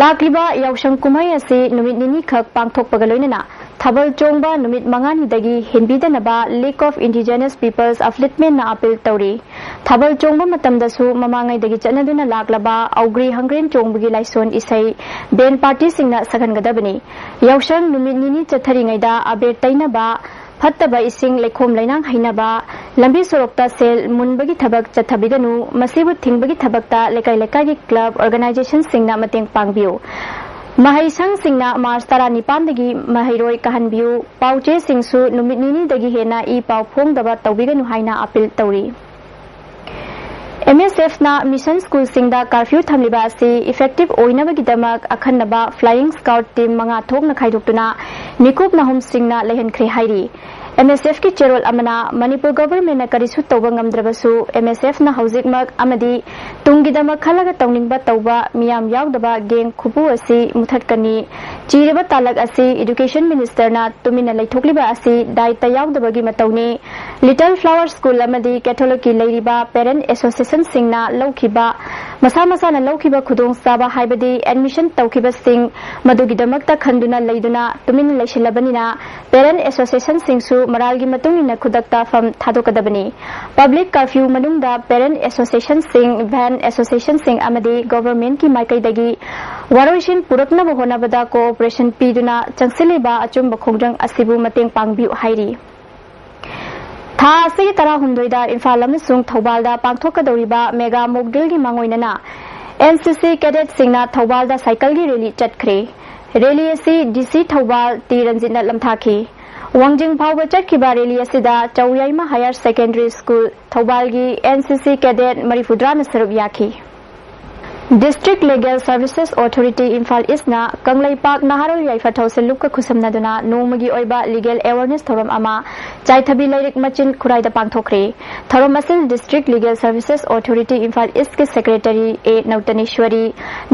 ꯂꯥꯛꯂꯤꯕ ꯌꯥꯎꯁꯪ ꯀꯨꯝꯍꯩ ꯑꯁꯤ ꯅꯨꯃꯤꯠ ꯅꯤꯅꯤꯈꯛ ꯄꯥꯡꯊꯣꯛꯄꯒ ꯂꯣꯏꯅꯅ ꯊꯥꯕꯜ ꯆꯣꯡꯕ ꯅꯨꯃꯤꯠ ꯃꯉꯥꯅꯤꯗꯒꯤ ꯍꯦꯟꯕꯤꯗꯅꯕ League of Indigenous Peoples Upliftmentꯅ ꯑꯥꯄꯤꯜ ꯇꯧꯔꯤ꯫ ꯊꯥꯕꯜ ꯆꯣꯡꯕ ꯃꯇꯝꯗꯁꯨ ꯃꯃꯥꯡꯉꯩꯗꯒꯤ ꯆꯠꯅꯗꯨꯅ ꯂꯥꯛꯂꯕ ꯑꯧꯒ꯭ꯔꯤ ꯍꯪꯒ꯭ꯔꯦꯟ ꯆꯣꯡꯕꯒꯤ ꯂꯥꯏꯁꯣꯟ ꯏꯁꯩ, ꯕꯦꯟ ꯄꯥꯔꯇꯤꯁꯤꯡꯅ ꯁꯛꯍꯟꯒꯗꯕꯅꯤ꯫ ꯌꯥꯎꯁꯪ ꯅꯨꯃꯤꯠ ꯅꯤꯅꯤ ꯆꯠꯊꯔꯤꯉꯩꯗ ꯑꯕꯦꯔ ꯇꯩꯅꯕ, ꯐꯠꯇꯕ ꯏꯁꯤꯡ ꯂꯩꯈꯣꯝ ꯂꯩꯅꯥꯡ ꯍꯩꯅꯕ, ꯂꯝꯕꯤ ꯁꯣꯔꯣꯛꯇ ꯁꯦꯜ ꯃꯨꯟꯕꯒꯤ ꯊꯕꯛ ꯆꯠꯊꯕꯤꯒꯅꯨ꯫ ꯃꯁꯤꯕꯨ ꯊꯤꯡꯕꯒꯤ ꯊꯕꯛꯇ ꯂꯩꯀꯥꯏ ꯂꯩꯀꯥꯏꯒꯤ ꯀ꯭ꯂꯕ, ꯑꯣꯔꯒꯅꯥꯏꯖꯦꯁꯟꯁꯤꯡꯅ ꯃꯇꯦꯡ ꯄꯥꯡꯕꯤꯌꯨ꯫ ꯃꯍꯩꯁꯪꯁꯤꯡꯅ ꯃꯥꯔꯆ ꯇꯔꯥꯅꯤꯄꯥꯟꯗꯒꯤ ꯃꯍꯩꯔꯣꯏ ꯀꯥꯍꯟꯕꯤꯌꯨ꯫ ꯄꯥꯎꯆꯦꯁꯤꯡꯁꯨ ꯅꯨꯃꯤꯠ ꯅꯤꯅꯤꯗꯒꯤ ꯍꯦꯟꯅ ꯏ ꯄꯥꯎ ꯐꯣꯡꯗꯕ ꯇꯧꯕꯤꯒꯅꯨ ꯍꯥꯏꯅ ꯑꯥꯄꯤꯜ ꯇꯧꯔꯤ꯫ ꯑꯦꯝ ꯑꯦꯁ ꯑꯦꯐꯅ ꯃꯤꯁꯟ ꯁ꯭ꯀꯨꯜꯁꯤꯡꯗ ꯀꯥꯔꯐ꯭ꯌꯨ ꯊꯝꯂꯤꯕ ꯑꯁꯤ ꯏꯐꯦꯛꯇꯤꯚ ꯑꯣꯏꯅꯕꯒꯤꯗꯃꯛ ꯑꯈꯟꯅꯕ ꯐ꯭ꯂꯥꯏꯌꯤꯡ ꯁ꯭ꯀꯥꯎꯠ ꯇꯤꯝ ꯃꯉꯥ ꯊꯣꯛꯅ ꯈꯥꯏꯗꯣꯛꯇꯨꯅ ꯃꯤꯀꯨꯞ ꯅꯥꯍꯨꯝꯁꯤꯡꯅ ꯂꯩꯍꯟꯈ꯭ꯔꯦ ꯍꯥꯏꯔꯤ꯫ ꯑꯦꯝ ꯑꯦꯁ ꯑꯦꯐꯀꯤ ꯆꯦꯔꯣꯜ ꯑꯃꯅ ꯃꯅꯤꯄꯨꯔ ꯒꯚꯔꯟꯃꯦꯟꯠꯅ ꯀꯔꯤꯁꯨ ꯇꯧꯕ ꯉꯝꯗ꯭ꯔꯕꯁꯨ, ꯑꯦꯝ ꯑꯦꯁ ꯑꯦꯐꯅ ꯍꯧꯖꯤꯛꯃꯛ ꯑꯃꯗꯤ ꯇꯨꯡꯒꯤꯗꯃꯛ ꯈꯜꯂꯒ ꯇꯧꯅꯤꯡꯕ ꯇꯧꯕ ꯃꯤꯌꯥꯝ ꯌꯥꯎꯗꯕ ꯒꯦꯡ ꯈꯨꯄꯨ ꯑꯁꯤ ꯃꯨꯊꯠꯀꯅꯤ꯫ ꯆꯤꯔꯕ ꯇꯥꯂꯛ ꯑꯁꯤ ꯏꯗꯨꯀꯦꯁꯟ ꯃꯤꯅꯤꯁꯇꯔꯅ ꯇꯨꯃꯤꯟꯅ ꯂꯩꯊꯣꯛꯂꯤꯕ ꯑꯁꯤ ꯗꯥꯏꯇ ꯌꯥꯎꯗꯕꯒꯤ ꯃꯇꯧꯅꯤ꯫ ꯂꯤꯇꯜ ꯐ꯭ꯂꯥꯋꯔ ꯁ꯭ꯀꯨꯜ ꯑꯃꯗꯤ ꯀꯦꯊꯣꯂꯤꯛꯀꯤ ꯂꯩꯔꯤꯕ ꯄꯦꯔꯦꯟꯠ ꯑꯦꯁꯣꯁꯤꯌꯦꯁꯟꯁꯤꯡꯅ ꯂꯧꯈꯤꯕ, ꯃꯁꯥ ꯃꯁꯥꯅ ꯂꯧꯈꯤꯕ ꯈꯨꯗꯣꯡꯆꯥꯕ, ꯍꯥꯏꯕꯗꯤ ꯑꯦꯗꯃꯤꯁꯟ ꯇꯧꯈꯤꯕꯁꯤꯡ, ꯃꯗꯨꯒꯤꯗꯃꯛꯇ ꯈꯟꯗꯨꯅ ꯂꯩꯗꯨꯅ ꯇꯨꯃꯤꯟꯅ ꯂꯩꯁꯤꯜꯂꯕꯅꯤꯅ, ꯄꯦꯔꯦꯟꯠ ꯑꯦꯁꯣꯁꯤꯌꯦꯁꯟꯁꯤꯡꯁꯨ ꯃꯔꯥꯜꯒꯤ ꯃꯇꯨꯡ ꯏꯟꯅ ꯈꯨꯗꯛꯇ ꯐꯝ ꯊꯥꯗꯣꯛꯀꯗꯕꯅꯤ꯫ ꯄꯕ꯭ꯂꯤꯛ ꯀꯥꯔꯐ꯭ꯌꯨ ꯃꯅꯨꯡꯗ ꯄꯦꯔꯦꯟꯠ ꯑꯦꯁꯣꯁꯤꯌꯦꯁꯟꯁꯤꯡ, ꯚꯦꯟ ꯑꯦꯁꯣꯁꯤꯌꯦꯁꯟꯁꯤꯡ ꯑꯃꯗꯤ ꯒꯣꯚꯔꯟꯃꯦꯟꯠꯀꯤ ꯃꯥꯏꯀꯩꯗꯒꯤ ꯋꯥꯔꯣꯏꯁꯤꯟ ꯄꯨꯔꯛꯅꯕ ꯍꯣꯠꯅꯕꯗ ꯀꯣꯑꯣꯄꯔꯦꯁꯟ ꯄꯤꯗꯨꯅ ꯆꯪꯁꯤꯜꯂꯤꯕ ꯑꯆꯨꯝꯕ ꯈꯣꯡꯖꯪ ꯑꯁꯤꯕꯨ ꯃꯇꯦꯡ ꯄꯥꯡꯕꯤꯌꯨ ꯍꯥꯏꯔꯤ꯫ ꯊꯥ ꯑꯁꯤꯒꯤ ꯇꯔꯥꯍꯨꯝꯗꯣꯏꯗ ꯏꯝꯐꯥꯜ ꯑꯃꯁꯨꯡ ꯊꯧꯕꯥꯜꯗ ꯄꯥꯡꯊꯣꯛꯀꯗꯧꯔꯤꯕ ꯃꯦꯒꯥ ꯃꯣꯛ ꯗ꯭ꯔꯤꯜꯒꯤ ꯃꯥꯡꯑꯣꯏꯅꯅ ꯑꯦꯟ ꯁꯤ ꯁꯤ ꯀꯦꯗꯦꯠꯁꯤꯡꯅ ꯊꯧꯕꯥꯜꯗ ꯁꯥꯏꯀꯜꯒꯤ ꯔꯦꯂꯤ ꯆꯠꯈ꯭ꯔꯦ꯫ ꯔꯦꯂꯤ ꯑꯁꯤ ꯗꯤ ꯁꯤ ꯊꯧꯕꯥꯜ ꯇꯤ ꯔꯟꯖꯤꯠꯅ ꯂꯝꯊꯥꯈꯤ꯫ ꯋꯥꯡꯖꯤꯡ ꯐꯥꯎꯕ ꯆꯠꯈꯤꯕ ꯔꯦꯂꯤ ꯑꯁꯤꯗ ꯆꯧꯌꯥꯏꯃ ꯍꯥꯌꯔ ꯁꯦꯀꯦꯟꯗꯔꯤ ꯁ꯭ꯀꯨꯜ, ꯊꯧꯕꯥꯜꯒꯤ ꯑꯦꯟ ꯁꯤ ꯁꯤ ꯀꯦꯗꯦꯠ ꯃꯔꯤꯐꯨꯇꯔꯥꯅ ꯁꯔꯨꯛ ꯌꯥꯈꯤ꯫ District legal services authority Imphal ꯏꯁꯅ ꯀꯪꯂꯩꯄꯥꯛ ꯅꯍꯥꯔꯣꯜ ꯌꯥꯏꯐ ꯊꯧꯁꯤꯜ ꯂꯨꯞꯀ ꯈꯨꯠꯁꯝꯅꯗꯨꯅ ꯅꯣꯡꯃꯒꯤ ꯑꯣꯏꯕ ꯂꯤꯒꯦꯜ ꯑꯦꯋꯥꯔꯅꯦꯁ ꯊꯧꯔꯝ ꯑꯃ ꯆꯥꯏꯊꯕꯤ ꯂꯩꯔꯤꯛ ꯃꯆꯤꯟ ꯈꯨꯔꯥꯏꯗ ꯄꯥꯡꯊꯣꯛꯈ꯭ꯔꯦ꯫ ꯊꯧꯔꯝ ꯑꯁꯤ district legal services authority Imphal ꯏꯁꯀꯤ secretary A Noutaneshwari,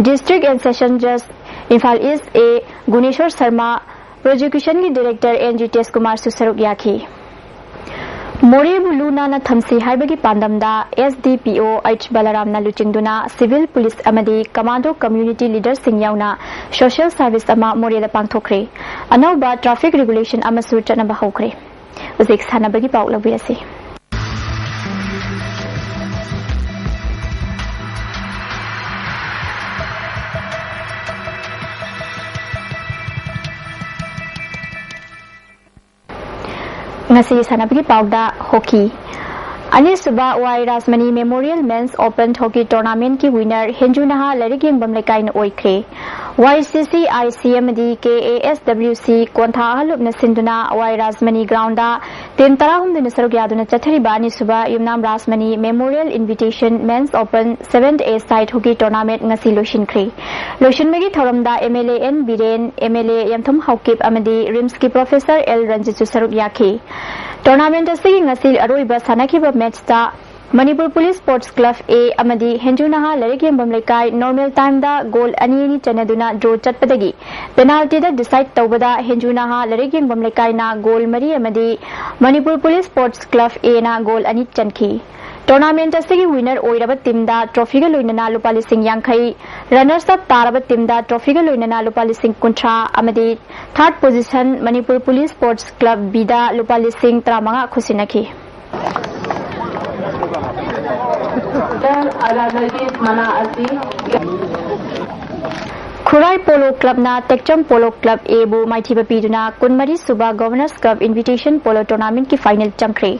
district and session ꯖꯖ ꯏꯝꯐꯥꯜ ꯏꯁ ꯑꯦ ꯒꯨꯅꯦꯁꯣꯔ ꯁꯔꯃ, ꯄ꯭ꯔꯣꯁꯤꯀ꯭ꯌꯨꯁꯟꯒꯤ ꯗꯤꯔꯦꯛꯇꯔ ꯑꯦꯟ ꯖꯤ ꯇꯦꯖ ꯀꯨꯃꯥꯔꯁꯨ ꯁꯔꯨꯛ ꯌꯥꯈꯤ꯫ ꯃꯣꯔꯦꯕꯨ ꯂꯨ ꯅꯥꯟꯅ ꯊꯝꯁꯤ ꯍꯥꯏꯕꯒꯤ ꯄꯥꯟꯗꯝꯗ ꯑꯦꯁ ꯗꯤ ꯄꯤ ꯑꯣ ꯑꯩꯆ ꯕꯂꯔꯥꯝꯅ ꯂꯨꯆꯤꯡꯗꯨꯅ ꯁꯤꯚꯤꯜ ꯄꯨꯂꯤꯁ ꯑꯃꯗꯤ ꯀꯃꯥꯟꯗꯣ ꯀꯝꯌꯨꯅꯤꯇꯤ ꯂꯤꯗꯔꯁꯤꯡ ꯌꯥꯎꯅ ꯁꯣꯁꯤꯌꯦꯜ ꯁꯔꯚꯤꯁ ꯑꯃ ꯃꯣꯔꯦꯗ ꯄꯥꯡꯊꯣꯛꯈ꯭ꯔꯦ꯫ ꯑꯅꯧꯕ ꯇ꯭ꯔꯥꯐꯤꯛ ꯔꯤꯒꯨꯂꯦꯁꯟ ꯑꯃꯁꯨ ꯆꯠꯅꯕ ꯍꯧꯈ꯭ꯔꯦ꯫ ꯍꯧꯖꯤꯛ ꯁꯥꯟꯅꯕꯒꯤ ꯄꯥꯎ ꯂꯧꯕꯤꯔꯁꯤ꯫ ꯉꯁꯤ ꯁꯥꯟꯅꯕꯒꯤ ꯄꯥꯎꯗ ꯍꯣꯀꯤ꯫ ꯑꯅꯤꯁꯨꯕ ꯋꯥꯏ Rajmani memorial ꯃꯦꯟꯁ open hockey ꯇꯣꯔꯅꯥꯃꯦꯟꯠꯀꯤ winner ꯍꯦꯟꯖꯨ ꯅꯍꯥ ꯂꯥꯏꯔꯤꯛ ꯌꯦꯡꯕꯝ ꯂꯩꯀꯥꯏꯅ ꯑꯣꯏꯈ꯭ꯔꯦ꯫ ꯋꯥꯏ ꯁꯤ ꯁꯤ ꯑꯥꯏ ꯁꯤ ꯑꯃꯗꯤ ꯀꯦ ꯑꯦ ꯑꯦꯁ ꯗꯕ꯭ꯂꯤꯎ ꯁꯤ ꯀꯣꯟꯊꯥ ꯑꯍꯜꯂꯨꯞꯅ ꯁꯤꯟꯗꯨꯅ ꯋꯥꯏ ꯔꯥꯖꯃꯅꯤ ꯒ꯭ꯔꯥꯎꯟꯗ ꯇꯤꯝ ꯇꯔꯥꯍꯨꯝꯗꯣꯏꯅ ꯁꯔꯨꯛ ꯌꯥꯗꯨꯅ ꯆꯠꯊꯔꯤꯕ ꯑꯅꯤꯁꯨꯕ Yumnam Rajmani memorial invitation men's open seven A side hockey tournament ꯉꯁꯤ ꯂꯣꯏꯁꯤꯟꯈ꯭ꯔꯦ꯫ ꯂꯣꯏꯁꯤꯟꯕꯒꯤ ꯊꯧꯔꯝꯗ M L A N Biren, M L A Yamthong Haokip ꯑꯃꯗꯤ ꯔꯤꯝꯁꯀꯤ ꯄ꯭ꯔꯣꯐꯦꯁꯔ ꯑꯦꯜ ꯔꯟꯖꯤꯠꯁꯨ ꯁꯔꯨꯛ ꯌꯥꯈꯤ꯫ ꯇꯣꯔꯅꯥꯃꯦꯟꯠ ꯑꯁꯤꯒꯤ ꯉꯁꯤ ꯑꯔꯣꯏꯕ ꯁꯥꯟꯅꯈꯤꯕ ꯃꯦꯠꯆꯇ Manipur police sports club A ꯑꯃꯗꯤ ꯍꯦꯟꯖꯨ ꯅꯍꯥ ꯂꯥꯏꯔꯤꯛ ꯌꯦꯡꯕꯝ ꯂꯩꯀꯥꯏ ꯅꯣꯔꯃꯦꯜ ꯇꯥꯏꯝꯗ ꯒꯣꯜ ꯑꯅꯤ ꯑꯅꯤ ꯆꯟꯅꯗꯨꯅ ꯗ꯭ꯔꯣ ꯆꯠꯄꯗꯒꯤ ꯄꯦꯅꯥꯜꯇꯤꯗ ꯗꯤꯁꯥꯏꯗ ꯇꯧꯕꯗ ꯍꯦꯟꯖꯨ ꯅꯍꯥ ꯂꯥꯏꯔꯤꯛ ꯌꯦꯡꯕꯝ ꯂꯩꯀꯥꯏꯅ ꯒꯣꯜ ꯃꯔꯤ ꯑꯃꯗꯤ ꯃꯅꯤꯄꯨꯔ ꯄꯨꯂꯤꯁ ꯁ꯭ꯄꯣꯔꯠꯁ ꯀ꯭ꯂꯕ ꯑꯦꯅ ꯒꯣꯜ ꯑꯅꯤ ꯆꯟꯈꯤ꯫ ꯇꯣꯔꯅꯥꯃꯦꯟꯠ ꯑꯁꯤꯒꯤ ꯋꯤꯅꯔ ꯑꯣꯏꯔꯕ ꯇꯤꯝꯗ ꯇ꯭ꯔꯣꯐꯤꯒ ꯂꯣꯏꯅꯅ ꯂꯨꯄꯥ ꯂꯤꯁꯤꯡ ꯌꯥꯡꯈꯩ, ꯔꯟꯅꯔꯁ ꯑꯞ ꯇꯥꯔꯕ ꯇꯤꯝꯗ ꯇ꯭ꯔꯣꯐꯤꯒ ꯂꯣꯏꯅꯅ ꯂꯨꯄꯥ ꯂꯤꯁꯤꯡ ꯀꯨꯟꯊ꯭ꯔꯥ ꯑꯃꯗꯤ third position Manipur police sports club ꯕꯤꯗ ꯂꯨꯄꯥ ꯂꯤꯁꯤꯡ ꯇꯔꯥꯃꯉꯥ ꯈꯨꯠꯁꯤꯟꯅꯈꯤ꯫ ꯈꯨꯔꯥꯏ ꯄꯣꯂꯣ ꯀ꯭ꯂꯕꯅ ꯇꯦꯛꯆꯝ ꯄꯣꯂꯣ ꯀ꯭ꯂꯕ ꯑꯦꯕꯨ ꯃꯥꯏꯊꯤꯕ ꯄꯤꯗꯨꯅ ꯀꯨꯟꯃꯔꯤ ꯁꯨꯕ ꯒꯣꯚꯔꯅꯔꯁ ꯀꯞ ꯏꯟꯚꯤꯇꯦꯁꯟ ꯄꯣꯂꯣ ꯇꯣꯔꯅꯥꯃꯦꯟꯠꯀꯤ ꯐꯥꯏꯅꯦꯜ ꯆꯪꯈ꯭ꯔꯦ꯫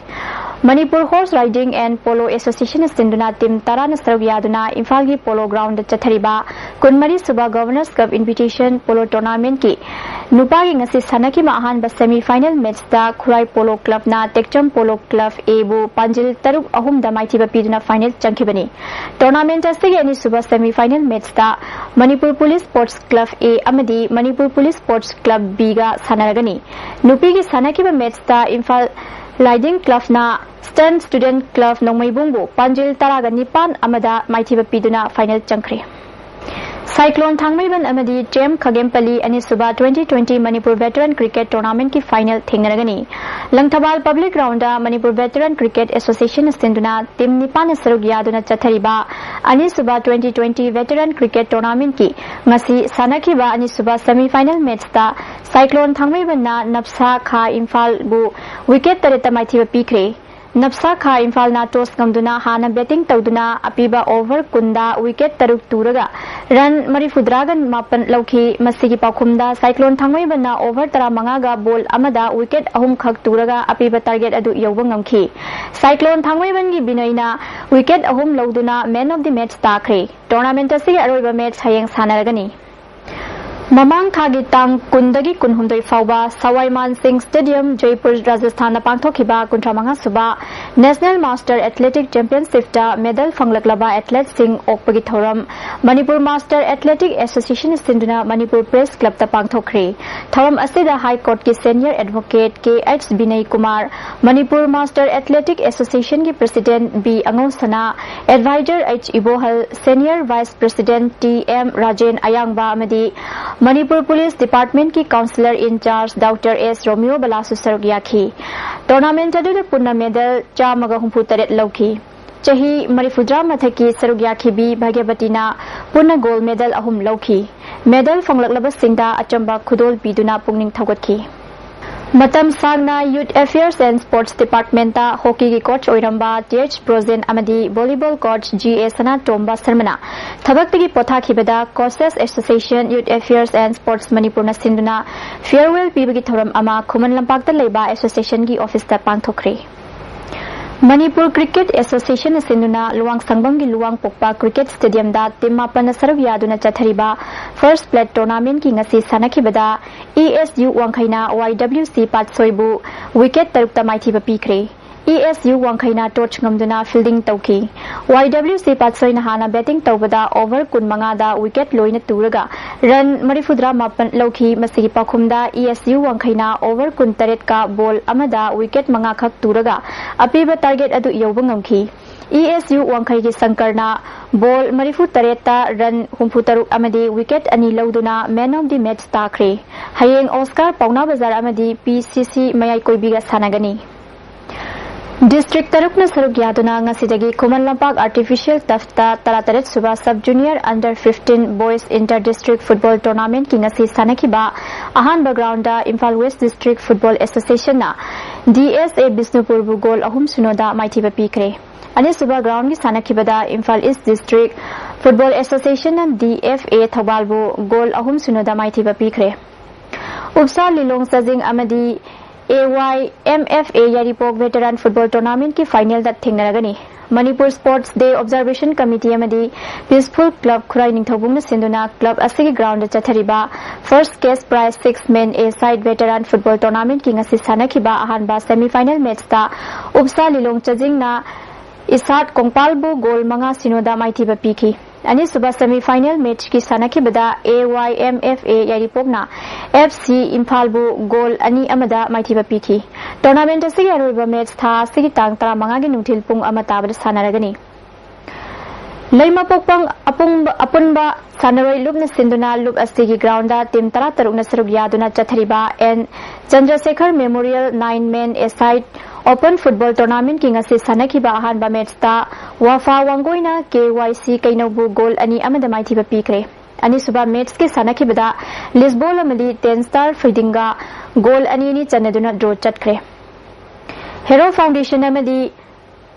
Manipur horse riding and polo ꯑꯦꯁꯣꯁꯤꯌꯦꯁꯟꯅ ꯁꯤꯟꯗꯨꯅ ꯇꯤꯝ ꯇꯔꯥꯅ ꯁꯔꯨꯛ ꯌꯥꯗꯨꯅ ꯏꯝꯐꯥꯜꯒꯤ ꯄꯣꯂꯣ ꯒ꯭ꯔꯥꯎꯟꯗ ꯆꯠꯊꯔꯤꯕ ꯀꯨꯟꯃꯔꯤ ꯁꯨꯕ ꯒꯣꯚꯔꯅꯔꯁ ꯀꯞ ꯏꯟꯚꯤꯇꯦꯁꯟ ꯄꯣꯂꯣ ꯇꯣꯔꯅꯥꯃꯦꯟꯠꯀꯤ ꯅꯨꯄꯥꯒꯤ ꯉꯁꯤ ꯁꯥꯟꯅꯈꯤꯕ ꯑꯍꯥꯟꯕ ꯁꯦꯃꯤ ꯐꯥꯏꯅꯦꯜ ꯃꯦꯠꯆꯇ ꯈꯨꯔꯥꯏ ꯄꯣꯂꯣ ꯀ꯭ꯂꯕꯅ ꯇꯦꯛꯆꯝ ꯄꯣꯂꯣ ꯀ꯭ꯂꯕ ꯑꯦꯕꯨ ꯄꯥꯟꯖꯤꯜ ꯇꯔꯨꯛ ꯑꯍꯨꯝꯗ ꯃꯥꯏꯊꯤꯕ ꯄꯤꯗꯨꯅ ꯐꯥꯏꯅꯦꯜ ꯆꯪꯈꯤꯕꯅꯤ꯫ ꯇꯣꯔꯅꯥꯃꯦꯟꯠ ꯑꯁꯤꯒꯤ ꯑꯅꯤꯁꯨꯕ ꯁꯦꯃꯤ ꯐꯥꯏꯅꯦꯜ ꯃꯦꯠꯆꯇ Manipur police sports club A ꯑꯃꯗꯤ ꯃꯅꯤꯄꯨꯔ ꯄꯨꯂꯤꯁ ꯁ꯭ꯄꯣꯔꯠꯁ ꯀ꯭ꯂꯕ ꯕꯤꯒ ꯁꯥꯟꯅꯔꯒꯅꯤ꯫ ꯅꯨꯄꯤꯒꯤ ꯁꯥꯟꯅꯈꯤꯕ ꯃꯦꯠꯆꯇ ꯏꯝꯐꯥꯜ ꯂꯥꯏꯗꯤꯡ ꯀ꯭ꯂꯕꯅ ꯁ꯭ꯇꯟ ꯁ꯭ꯇꯨꯗꯦꯟꯠ ꯀ꯭ꯂꯕ ꯅꯣꯡꯃꯩꯕꯨꯡꯕꯨ ꯄꯥꯟꯖꯤꯜ ꯇꯔꯥꯒ ꯅꯤꯄꯥꯟ ꯑꯃꯗ ꯃꯥꯏꯊꯤꯕ ꯄꯤꯗꯨꯅ ꯐꯥꯏꯅꯦꯜ ꯆꯪꯈ꯭ꯔꯦ꯫ Cyclone ꯊꯥꯡꯃꯩꯕꯟ ꯑꯃꯗꯤ ꯇꯦꯝ ꯈꯥꯒꯦꯝꯄꯜꯂꯤ ꯑꯅꯤꯁꯨꯕ twenty twenty Manipur Veteran Cricket Tournamentꯀꯤ final ꯊꯦꯡꯅꯔꯒꯅꯤ꯫ Langthabal Public Groundꯗ Manipur Veteran Cricket Association ꯁꯤꯟꯗꯨꯅ team ꯅꯤꯄꯥꯟꯅ ꯁꯔꯨꯛ ꯌꯥꯗꯨꯅ ꯆꯠꯊꯔꯤꯕ ꯑꯅꯤꯁꯨꯕ twenty twenty Veteran Cricket Tournamentꯀꯤ ꯉꯁꯤ ꯁꯥꯟꯅꯈꯤꯕ ꯑꯅꯤꯁꯨꯕ semi final matchꯇ Cyclone ꯊꯥꯡꯃꯩꯕꯟꯅ ꯅꯞꯁꯥ ꯈꯥ ꯏꯝꯐꯥꯜꯕꯨ wicket ꯇꯔꯦꯠꯇ ꯃꯥꯏꯊꯤꯕ ꯄꯤꯈ꯭ꯔꯦ꯫ ꯅꯞꯁꯥ ꯈꯥ ꯏꯝꯐꯥꯜꯅ toss ꯉꯝꯗꯨꯅ ꯍꯥꯟꯅ batting ꯇꯧꯗꯨꯅ ꯑꯄꯤꯕ over ꯀꯨꯟꯗ wicket ꯇꯔꯨꯛ ꯇꯨꯔꯒ run ꯃꯔꯤꯐꯨꯇꯔꯥꯒ ꯃꯥꯄꯟ ꯂꯧꯈꯤ꯫ ꯃꯁꯤꯒꯤ ꯄꯥꯎꯈꯨꯝꯗ Cyclone ꯊꯥꯡꯃꯩꯕꯟꯅ over ꯇꯔꯥꯃꯉꯥꯒ ball ꯑꯃꯗ wicket ꯑꯍꯨꯝꯈꯛ ꯇꯨꯔꯒ ꯑꯄꯤꯕ target ꯑꯗꯨ ꯌꯧꯕ ꯉꯝꯈꯤ꯫ Cyclone ꯊꯥꯡꯃꯩꯕꯟꯒꯤ ꯕꯤꯅꯣꯏꯅ wicket ꯑꯍꯨꯝ ꯂꯧꯗꯨꯅ man of the match ꯇꯥꯈ꯭ꯔꯦ꯫ Tournament ꯑꯁꯤꯒꯤ ꯑꯔꯣꯏꯕ match ꯍꯌꯦꯡ ꯁꯥꯟꯅꯔꯒꯅꯤ꯫ ꯃꯃꯥꯡ ꯊꯥꯒꯤ ꯇꯥꯡ ꯀꯨꯟꯗꯒꯤ ꯀꯨꯟꯍꯨꯝꯗꯣꯏ ꯐꯥꯎꯕ ꯁꯋꯥꯏ ꯃꯥꯟ ꯁꯤꯡ Stadium, ꯖꯣꯏꯄꯨꯔ, ꯔꯥꯖꯁꯊꯥꯟꯗ ꯄꯥꯡꯊꯣꯛꯈꯤꯕ ꯀꯨꯟꯊ꯭ꯔꯥ ꯃꯉꯥ ꯁꯨꯕ National Master Athletic Championshipꯇ medal ꯐꯪꯂꯛꯂꯕ athleteꯁꯤꯡ ꯑꯣꯛꯄꯒꯤ ꯊꯧꯔꯝ ꯃꯅꯤꯄꯨꯔ Master Athletic Association ꯁꯤꯟꯗꯨꯅ ꯃꯅꯤꯄꯨꯔ Press Clubꯇ ꯄꯥꯡꯊꯣꯛꯈ꯭ꯔꯦ꯫ ꯊꯧꯔꯝ ꯑꯁꯤꯗ High Courtꯀꯤ senior advocate K H ꯕꯤꯅꯌ Kumar, Manipur Master Athletic Associationꯒꯤ President B ꯑꯉꯧꯁꯅꯥ, Advisor H ꯏꯕꯣꯍꯜ, Senior Vice President T M Rajen ꯑꯌꯥꯡꯕ ꯑꯃꯗꯤ Manipur Police Departmentꯀꯤ Councillor in charge Doctor S ꯔꯣꯃꯤꯌꯣ ꯕꯂꯥꯁꯨ ꯁꯔꯨꯛ ꯌꯥꯈꯤ꯫ Tournament ꯑꯗꯨꯗ ꯄꯨꯟꯅ medal ꯆꯥꯝꯃꯒ ꯍꯨꯝꯐꯨ ꯇꯔꯦꯠ ꯂꯧꯈꯤ꯫ ꯆꯍꯤ ꯃꯔꯤꯐꯨꯇꯔꯥ ꯃꯊꯛꯀꯤ ꯁꯔꯨꯛ ꯌꯥꯈꯤꯕꯤ ꯚꯥꯒ꯭ꯌꯕꯇꯤꯅ ꯄꯨꯟꯅ gold medal ꯑꯍꯨꯝ ꯂꯧꯈꯤ꯫ Medal ꯐꯪꯂꯛꯂꯕꯁꯤꯡꯗ ꯑꯆꯝꯕ ꯈꯨꯗꯣꯜ ꯄꯤꯗꯨꯅ ꯄꯨꯛꯅꯤꯡ ꯊꯧꯒꯠꯈꯤ꯫ ꯃꯇꯝ ꯁꯥꯡꯅ Youth Affairs and Sports Departmentꯇ hockeyꯒꯤ coach ꯑꯣꯏꯔꯝꯕ T H ꯕ꯭ꯔꯣꯖꯦꯟ ꯑꯃꯗꯤ volleyball coach G A ꯁꯅꯥꯇꯣꯝꯕ ꯁꯔꯃꯅ ꯊꯕꯛꯇꯒꯤ ꯄꯣꯊꯥꯈꯤꯕꯗ Coaches Association, Youth Affairs and Sports ꯃꯅꯤꯄꯨꯔꯅ ꯁꯤꯟꯗꯨꯅ farewell ꯄꯤꯕꯒꯤ ꯊꯧꯔꯝ ꯑꯃ ꯈꯨꯃꯟ ꯂꯝꯄꯥꯛꯇ ꯂꯩꯕ associationꯒꯤ officeꯇ ꯄꯥꯡꯊꯣꯛꯈ꯭ꯔꯦ꯫ ꯃꯅꯤꯄꯨꯔ Cricket Association ꯁꯤꯟꯗꯨꯅ ꯂꯨꯋꯥꯡꯁꯪꯕꯝꯒꯤ ꯂꯨꯋꯥꯡꯄꯣꯛꯄ Cricket Stadiumꯗ team ꯃꯥꯄꯟꯅ ꯁꯔꯨꯛ ꯌꯥꯗꯨꯅ ꯆꯠꯊꯔꯤꯕ First Plate Tournamentꯀꯤ ꯉꯁꯤ ꯁꯥꯟꯅꯈꯤꯕꯗ E S U ꯋꯥꯡꯈꯩꯅ Y W C ꯄꯥꯠꯁꯣꯏꯕꯨ wicket ꯇꯔꯨꯛꯇ ꯃꯥꯏꯊꯤꯕ ꯄꯤꯈ꯭ꯔꯦ꯫ E S U ꯋꯥꯡꯈꯩꯅ toss ꯉꯝꯗꯨꯅ fielding ꯇꯧꯈꯤ꯫ Y W C ꯄꯥꯠꯁꯣꯏꯅ ꯍꯥꯟꯅ batting ꯇꯧꯕꯗ over ꯀꯨꯟꯃꯉꯥꯗ wicket ꯂꯣꯏꯅ ꯇꯨꯔꯒ run ꯃꯔꯤꯐꯨꯇꯔꯥ ꯃꯥꯄꯟ ꯂꯧꯈꯤ꯫ ꯃꯁꯤꯒꯤ ꯄꯥꯎꯈꯨꯝꯗ E S U ꯋꯥꯡꯈꯩꯅ over ꯀꯨꯟꯇꯔꯦꯠꯀ ball ꯑꯃꯗ wicket ꯃꯉꯥꯈꯛ ꯇꯨꯔꯒ ꯑꯄꯤꯕ target ꯑꯗꯨ ꯌꯧꯕ ꯉꯝꯈꯤ꯫ ESU ꯋꯥꯡꯈꯩꯒꯤ ꯁꯪꯀꯔꯅ ꯕꯣꯜ ꯃꯔꯤꯐꯨ ꯇꯔꯦꯠꯇ ꯔꯟ ꯍꯨꯝꯐꯨ ꯇꯔꯨꯛ ꯑꯃꯗꯤ ꯋꯤꯀꯦꯠ ꯑꯅꯤ ꯂꯧꯗꯨꯅ Man of the Match ꯇꯥꯈ꯭ꯔꯦ꯫ ꯍꯌꯦꯡ ꯑꯣꯁꯀꯥꯔ ꯄꯥꯎꯅꯥ ꯕꯖꯥꯔ ꯑꯃꯗꯤ PCC ꯃꯌꯥꯏ ꯀꯣꯏꯕꯤꯒ ꯁꯥꯟꯅꯒꯅꯤ꯫ ꯗꯤꯁꯇ꯭ꯔꯤꯛ ꯇꯔꯨꯛꯅ ꯁꯔꯨꯛ ꯌꯥꯗꯨꯅ ꯉꯁꯤꯗꯒꯤ ꯈꯨꯃꯟ ꯂꯝꯄꯥꯛ Artificial Turfꯇ ꯇꯔꯥꯇꯔꯦꯠ ꯁꯨꯕ Sub Junior Under fifteen Boys Inter District Football Tournamentꯀꯤ ꯉꯁꯤ ꯁꯥꯟꯅꯈꯤꯕ ꯑꯍꯥꯟꯕ round Imphal West District Football Associationꯅ DSA ꯕꯤꯁꯅꯨꯄꯨꯔꯕꯨ ꯒꯣꯜ ꯑꯍꯨꯝ ꯁꯤꯅꯣꯗ ꯃꯥꯏꯊꯤꯕ ꯄꯤꯈ꯭ꯔꯦ꯫ ꯑꯅꯤꯁꯨꯕ ꯒ꯭ꯔꯥꯎꯟꯒꯤ ꯁꯥꯟꯅꯈꯤꯕꯗ ꯏꯝꯐꯥꯜ East District Football Associationꯅ DFA ꯊꯧꯕꯥꯜꯕꯨ ꯒꯣꯜ ꯑꯍꯨꯝ ꯁꯤꯅꯣꯗ ꯃꯥꯏꯊꯤꯕ ꯄꯤꯈ꯭ꯔꯦ꯫ ꯎꯞꯁꯥ ꯂꯤꯂꯣꯡ ꯆꯥꯖꯤꯡ ꯑꯃꯗꯤ AYMFA ꯌꯥꯏꯔꯤꯄꯣꯛ Veteran Football Tournamentꯀꯤ finalꯗ ꯊꯦꯡꯅꯔꯒꯅꯤ꯫ Manipur Sports Day Observation Committee ꯑꯃꯗꯤ Peaceful Club ꯈꯨꯔꯥꯏ ꯅꯤꯡꯊꯧꯕꯨꯡꯅ ꯁꯤꯟꯗꯨꯅ club ꯑꯁꯤꯒꯤ ꯒ꯭ꯔꯥꯎꯟꯗ ꯆꯠꯊꯔꯤꯕ First Cash Prize Six Man A Side Veteran Football Tournamentꯀꯤ ꯉꯁꯤ ꯁꯥꯟꯅꯈꯤꯕ ꯑꯍꯥꯟꯕ semi final matchꯇ ꯎꯞꯁꯥ ꯂꯤꯂꯣꯡ ꯆꯥꯖꯤꯡꯅ ꯏꯁꯥꯠ ꯀꯣꯡꯄꯥꯜꯕꯨ ꯒꯣꯜ ꯃꯉꯥ ꯁꯤꯅꯣꯗ ꯃꯥꯏꯊꯤꯕ ꯄꯤꯈꯤ꯫ ꯑꯅꯤꯁꯨꯕ semi final matchꯀꯤ ꯁꯥꯟꯅꯈꯤꯕꯗ AYMFA ꯌꯥꯏꯔꯤꯄꯣꯛꯅ FC ꯏꯝꯐꯥꯜꯕꯨ ꯒꯣꯜ ꯑꯅꯤ ꯑꯃꯗ ꯃꯥꯏꯊꯤꯕ ꯄꯤꯈꯤ꯫ Tournament ꯑꯁꯤꯒꯤ ꯑꯔꯣꯏꯕ match ꯊꯥ ꯑꯁꯤꯒꯤ ꯇꯥꯡ ꯇꯔꯥꯃꯉꯥꯒꯤ ꯅꯨꯡꯊꯤꯜ ꯄꯨꯡ ꯑꯃ ꯇꯥꯕꯗ ꯁꯥꯟꯅꯔꯒꯅꯤ꯫ ꯂꯩꯃꯄꯣꯛꯄꯝ ꯑꯄꯨꯡꯕ-, ꯑꯄꯨꯟꯕ ꯁꯥꯟꯅꯔꯣꯏ ꯂꯨꯞꯅ ꯁꯤꯟꯗꯨꯅ ꯂꯨꯞ ꯑꯁꯤꯒꯤ ꯒ꯭ꯔꯥꯎꯟꯗ team ꯇꯔꯥꯇꯔꯨꯛꯅ ꯁꯔꯨꯛ ꯌꯥꯗꯨꯅ ꯆꯠꯊꯔꯤꯕ N ꯆꯟꯗ꯭ꯔꯁꯦꯈꯔ Memorial Nine Man A Side Open Football Tournamentꯀꯤ ꯉꯁꯤ ꯁꯥꯟꯅꯈꯤꯕ ꯑꯍꯥꯟꯕ matchꯇ ꯋꯥꯐꯥ ꯋꯥꯡꯒꯣꯏꯅ KYC ꯀꯩꯅꯧꯕꯨ ꯒꯣꯜ ꯑꯅꯤ ꯑꯃꯗ ꯃꯥꯏꯊꯤꯕ ꯄꯤꯈ꯭ꯔꯦ꯫ ꯑꯅꯤꯁꯨꯕ matchꯀꯤ ꯁꯥꯟꯅꯈꯤꯕꯗ ꯂꯤꯁꯕꯣꯜ ꯑꯃꯗꯤ Ten Star ꯐꯩꯗꯤꯡꯒ ꯒꯣꯜ ꯑꯅꯤ ꯑꯅꯤ ꯆꯟꯅꯗꯨꯅ draw ꯆꯠꯈ꯭ꯔꯦ꯫ Hero Foundation ꯑꯃꯗꯤ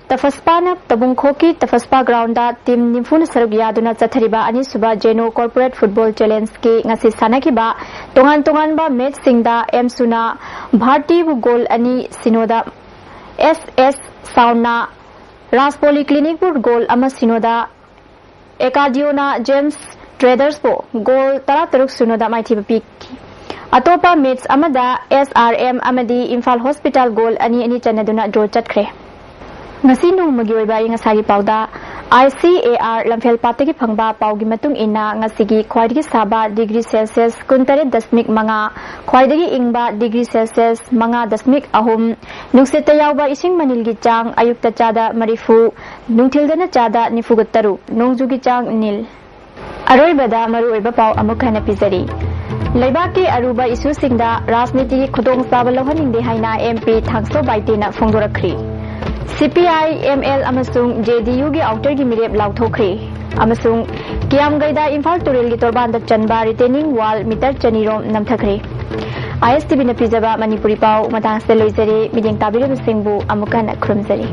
ꯇꯐꯁꯄꯥꯅ ꯇꯕꯨꯡꯈꯣꯛꯀꯤ ꯇꯐꯁꯄꯥ ꯒ꯭ꯔꯥꯎꯟꯗ team ꯅꯤꯐꯨꯅ ꯁꯔꯨꯛ ꯌꯥꯗꯨꯅ ꯆꯠꯊꯔꯤꯕ ꯑꯅꯤꯁꯨꯕ ꯖꯦꯅꯣ Corporate Football Challengeꯀꯤ ꯉꯁꯤ ꯁꯥꯟꯅꯈꯤꯕ ꯇꯣꯉꯥꯟ ꯇꯣꯉꯥꯟꯕ matchꯁꯤꯡꯗ ꯑꯦꯝꯁꯨꯅ ꯚꯥꯔꯇꯤꯕꯨ ꯒꯣꯜ ꯑꯅꯤ ꯁꯤꯅꯣꯗ, S S Soundꯅ ꯔꯥꯖ ꯄꯣꯂꯤ ꯀ꯭ꯂꯤꯅꯤꯛꯄꯨ ꯒꯣꯜ ꯑꯃ ꯁꯤꯅꯣꯗ, ꯑꯦꯀꯥꯗꯤꯌꯣꯅ ꯖꯦꯝꯁ ꯇ꯭ꯔꯦꯗꯔꯁꯄꯨ ꯒꯣꯜ ꯇꯔꯥꯇꯔꯨꯛ ꯁꯤꯅꯣꯗ ꯃꯥꯏꯊꯤꯕ ꯄꯤꯈꯤ꯫ ꯑꯇꯣꯞꯄ match ꯑꯃꯗ SRM ꯑꯃꯗꯤ ꯏꯝꯐꯥꯜ ꯍꯣꯁꯄꯤꯇꯥꯜ ꯒꯣꯜ ꯑꯅꯤ ꯑꯅꯤ ꯆꯟꯅꯗꯨꯅ draw ꯆꯠꯈ꯭ꯔꯦ꯫ ꯉꯁꯤ ꯅꯣꯡꯃꯒꯤ ꯑꯣꯏꯕ ꯑꯏꯪ ꯑꯁꯥꯒꯤ ꯄꯥꯎꯗ, ꯑꯥꯏ ꯁꯤ ꯑꯦ ꯑꯥꯔ ꯂꯝꯐꯦꯜ ꯄꯥꯠꯇꯒꯤ ꯐꯪꯕ ꯄꯥꯎꯒꯤ ꯃꯇꯨꯡ ꯏꯟꯅ, ꯉꯁꯤꯒꯤ ꯈ꯭ꯋꯥꯏꯗꯒꯤ ꯁꯥꯕ ꯗꯤꯒ꯭ꯔꯤ ꯁꯦꯜꯁꯤꯌꯁ ꯀꯨꯟꯇꯔꯦꯠ ꯗꯁꯃꯤꯛ ꯃꯉꯥ, ꯈ꯭ꯋꯥꯏꯗꯒꯤ ꯏꯪꯕ ꯗꯤꯒ꯭ꯔꯤ ꯁꯦꯜꯁꯤꯌꯁ ꯃꯉꯥ ꯗꯁꯃꯤꯛ ꯑꯍꯨꯝ, ꯅꯨꯡꯁꯤꯠꯇ ꯌꯥꯎꯕ ꯏꯁꯤꯡ ꯃꯅꯤꯜꯒꯤ ꯆꯥꯡ ꯑꯌꯨꯛꯇ ꯆꯥꯗ ꯃꯔꯤꯐꯨ, ꯅꯨꯡꯊꯤꯜꯗꯅ ꯆꯥꯗ ꯅꯤꯐꯨꯒ ꯇꯔꯨꯛ, ꯅꯣꯡꯖꯨꯒꯤ ꯆꯥꯡ ꯅꯤꯜ꯫ ꯑꯔꯣꯏꯕꯗ ꯃꯔꯨꯑꯣꯏꯕ ꯄꯥꯎ ꯑꯃꯨꯛ ꯍꯟꯅ ꯄꯤꯖꯔꯤ꯫ ꯂꯩꯕꯥꯛꯀꯤ ꯑꯔꯨꯕ ꯏꯁꯨꯁꯤꯡꯗ ꯔꯥꯖꯅꯤꯇꯤꯒꯤ ꯈꯨꯗꯣꯡꯆꯥꯕ ꯂꯧꯍꯟꯅꯤꯡꯗꯦ ꯍꯥꯏꯅ ꯑꯦꯝ ꯄꯤ ꯊꯥꯡꯁꯣ ꯕꯥꯏꯇꯦꯅ ꯐꯣꯡꯗꯣꯔꯛꯈ꯭ꯔꯤ꯫ ꯁꯤ ꯄꯤ ꯑꯥꯏ ꯑꯦꯝ ꯑꯦꯜ ꯑꯃꯁꯨꯡ ꯖꯦ ꯗꯤ ꯌꯨꯒꯤ ꯑꯥꯎꯇꯔꯒꯤ ꯃꯤꯔꯦꯞ ꯂꯥꯎꯊꯣꯛꯈ꯭ꯔꯤ꯫ ꯑꯃꯁꯨꯡ ꯀꯤꯌꯥꯝꯒꯩꯗ ꯏꯝꯐꯥꯜ ꯇꯨꯔꯦꯜꯒꯤ ꯇꯣꯔꯕꯥꯟꯗ ꯆꯟꯕ ꯔꯤꯇꯦꯅꯤꯡ ꯋꯥꯜ ꯃꯤꯇꯔ ꯆꯅꯤꯔꯣꯝ ꯅꯝꯊꯈ꯭ꯔꯦ꯫ ꯑꯥꯏ ꯑꯦꯁ ꯇꯤ ꯚꯤꯅ ꯄꯤꯖꯕ ꯃꯅꯤꯄꯨꯔꯤ ꯄꯥꯎ ꯃꯇꯥꯡꯁꯤꯗ ꯂꯣꯏꯖꯔꯦ꯫ ꯃꯤꯠꯌꯦꯡ ꯇꯥꯕꯤꯔꯤꯕꯁꯤꯡꯕꯨ ꯑꯃꯨꯛ ꯍꯟꯅ ꯈꯨꯔꯨꯝꯖꯔꯤ꯫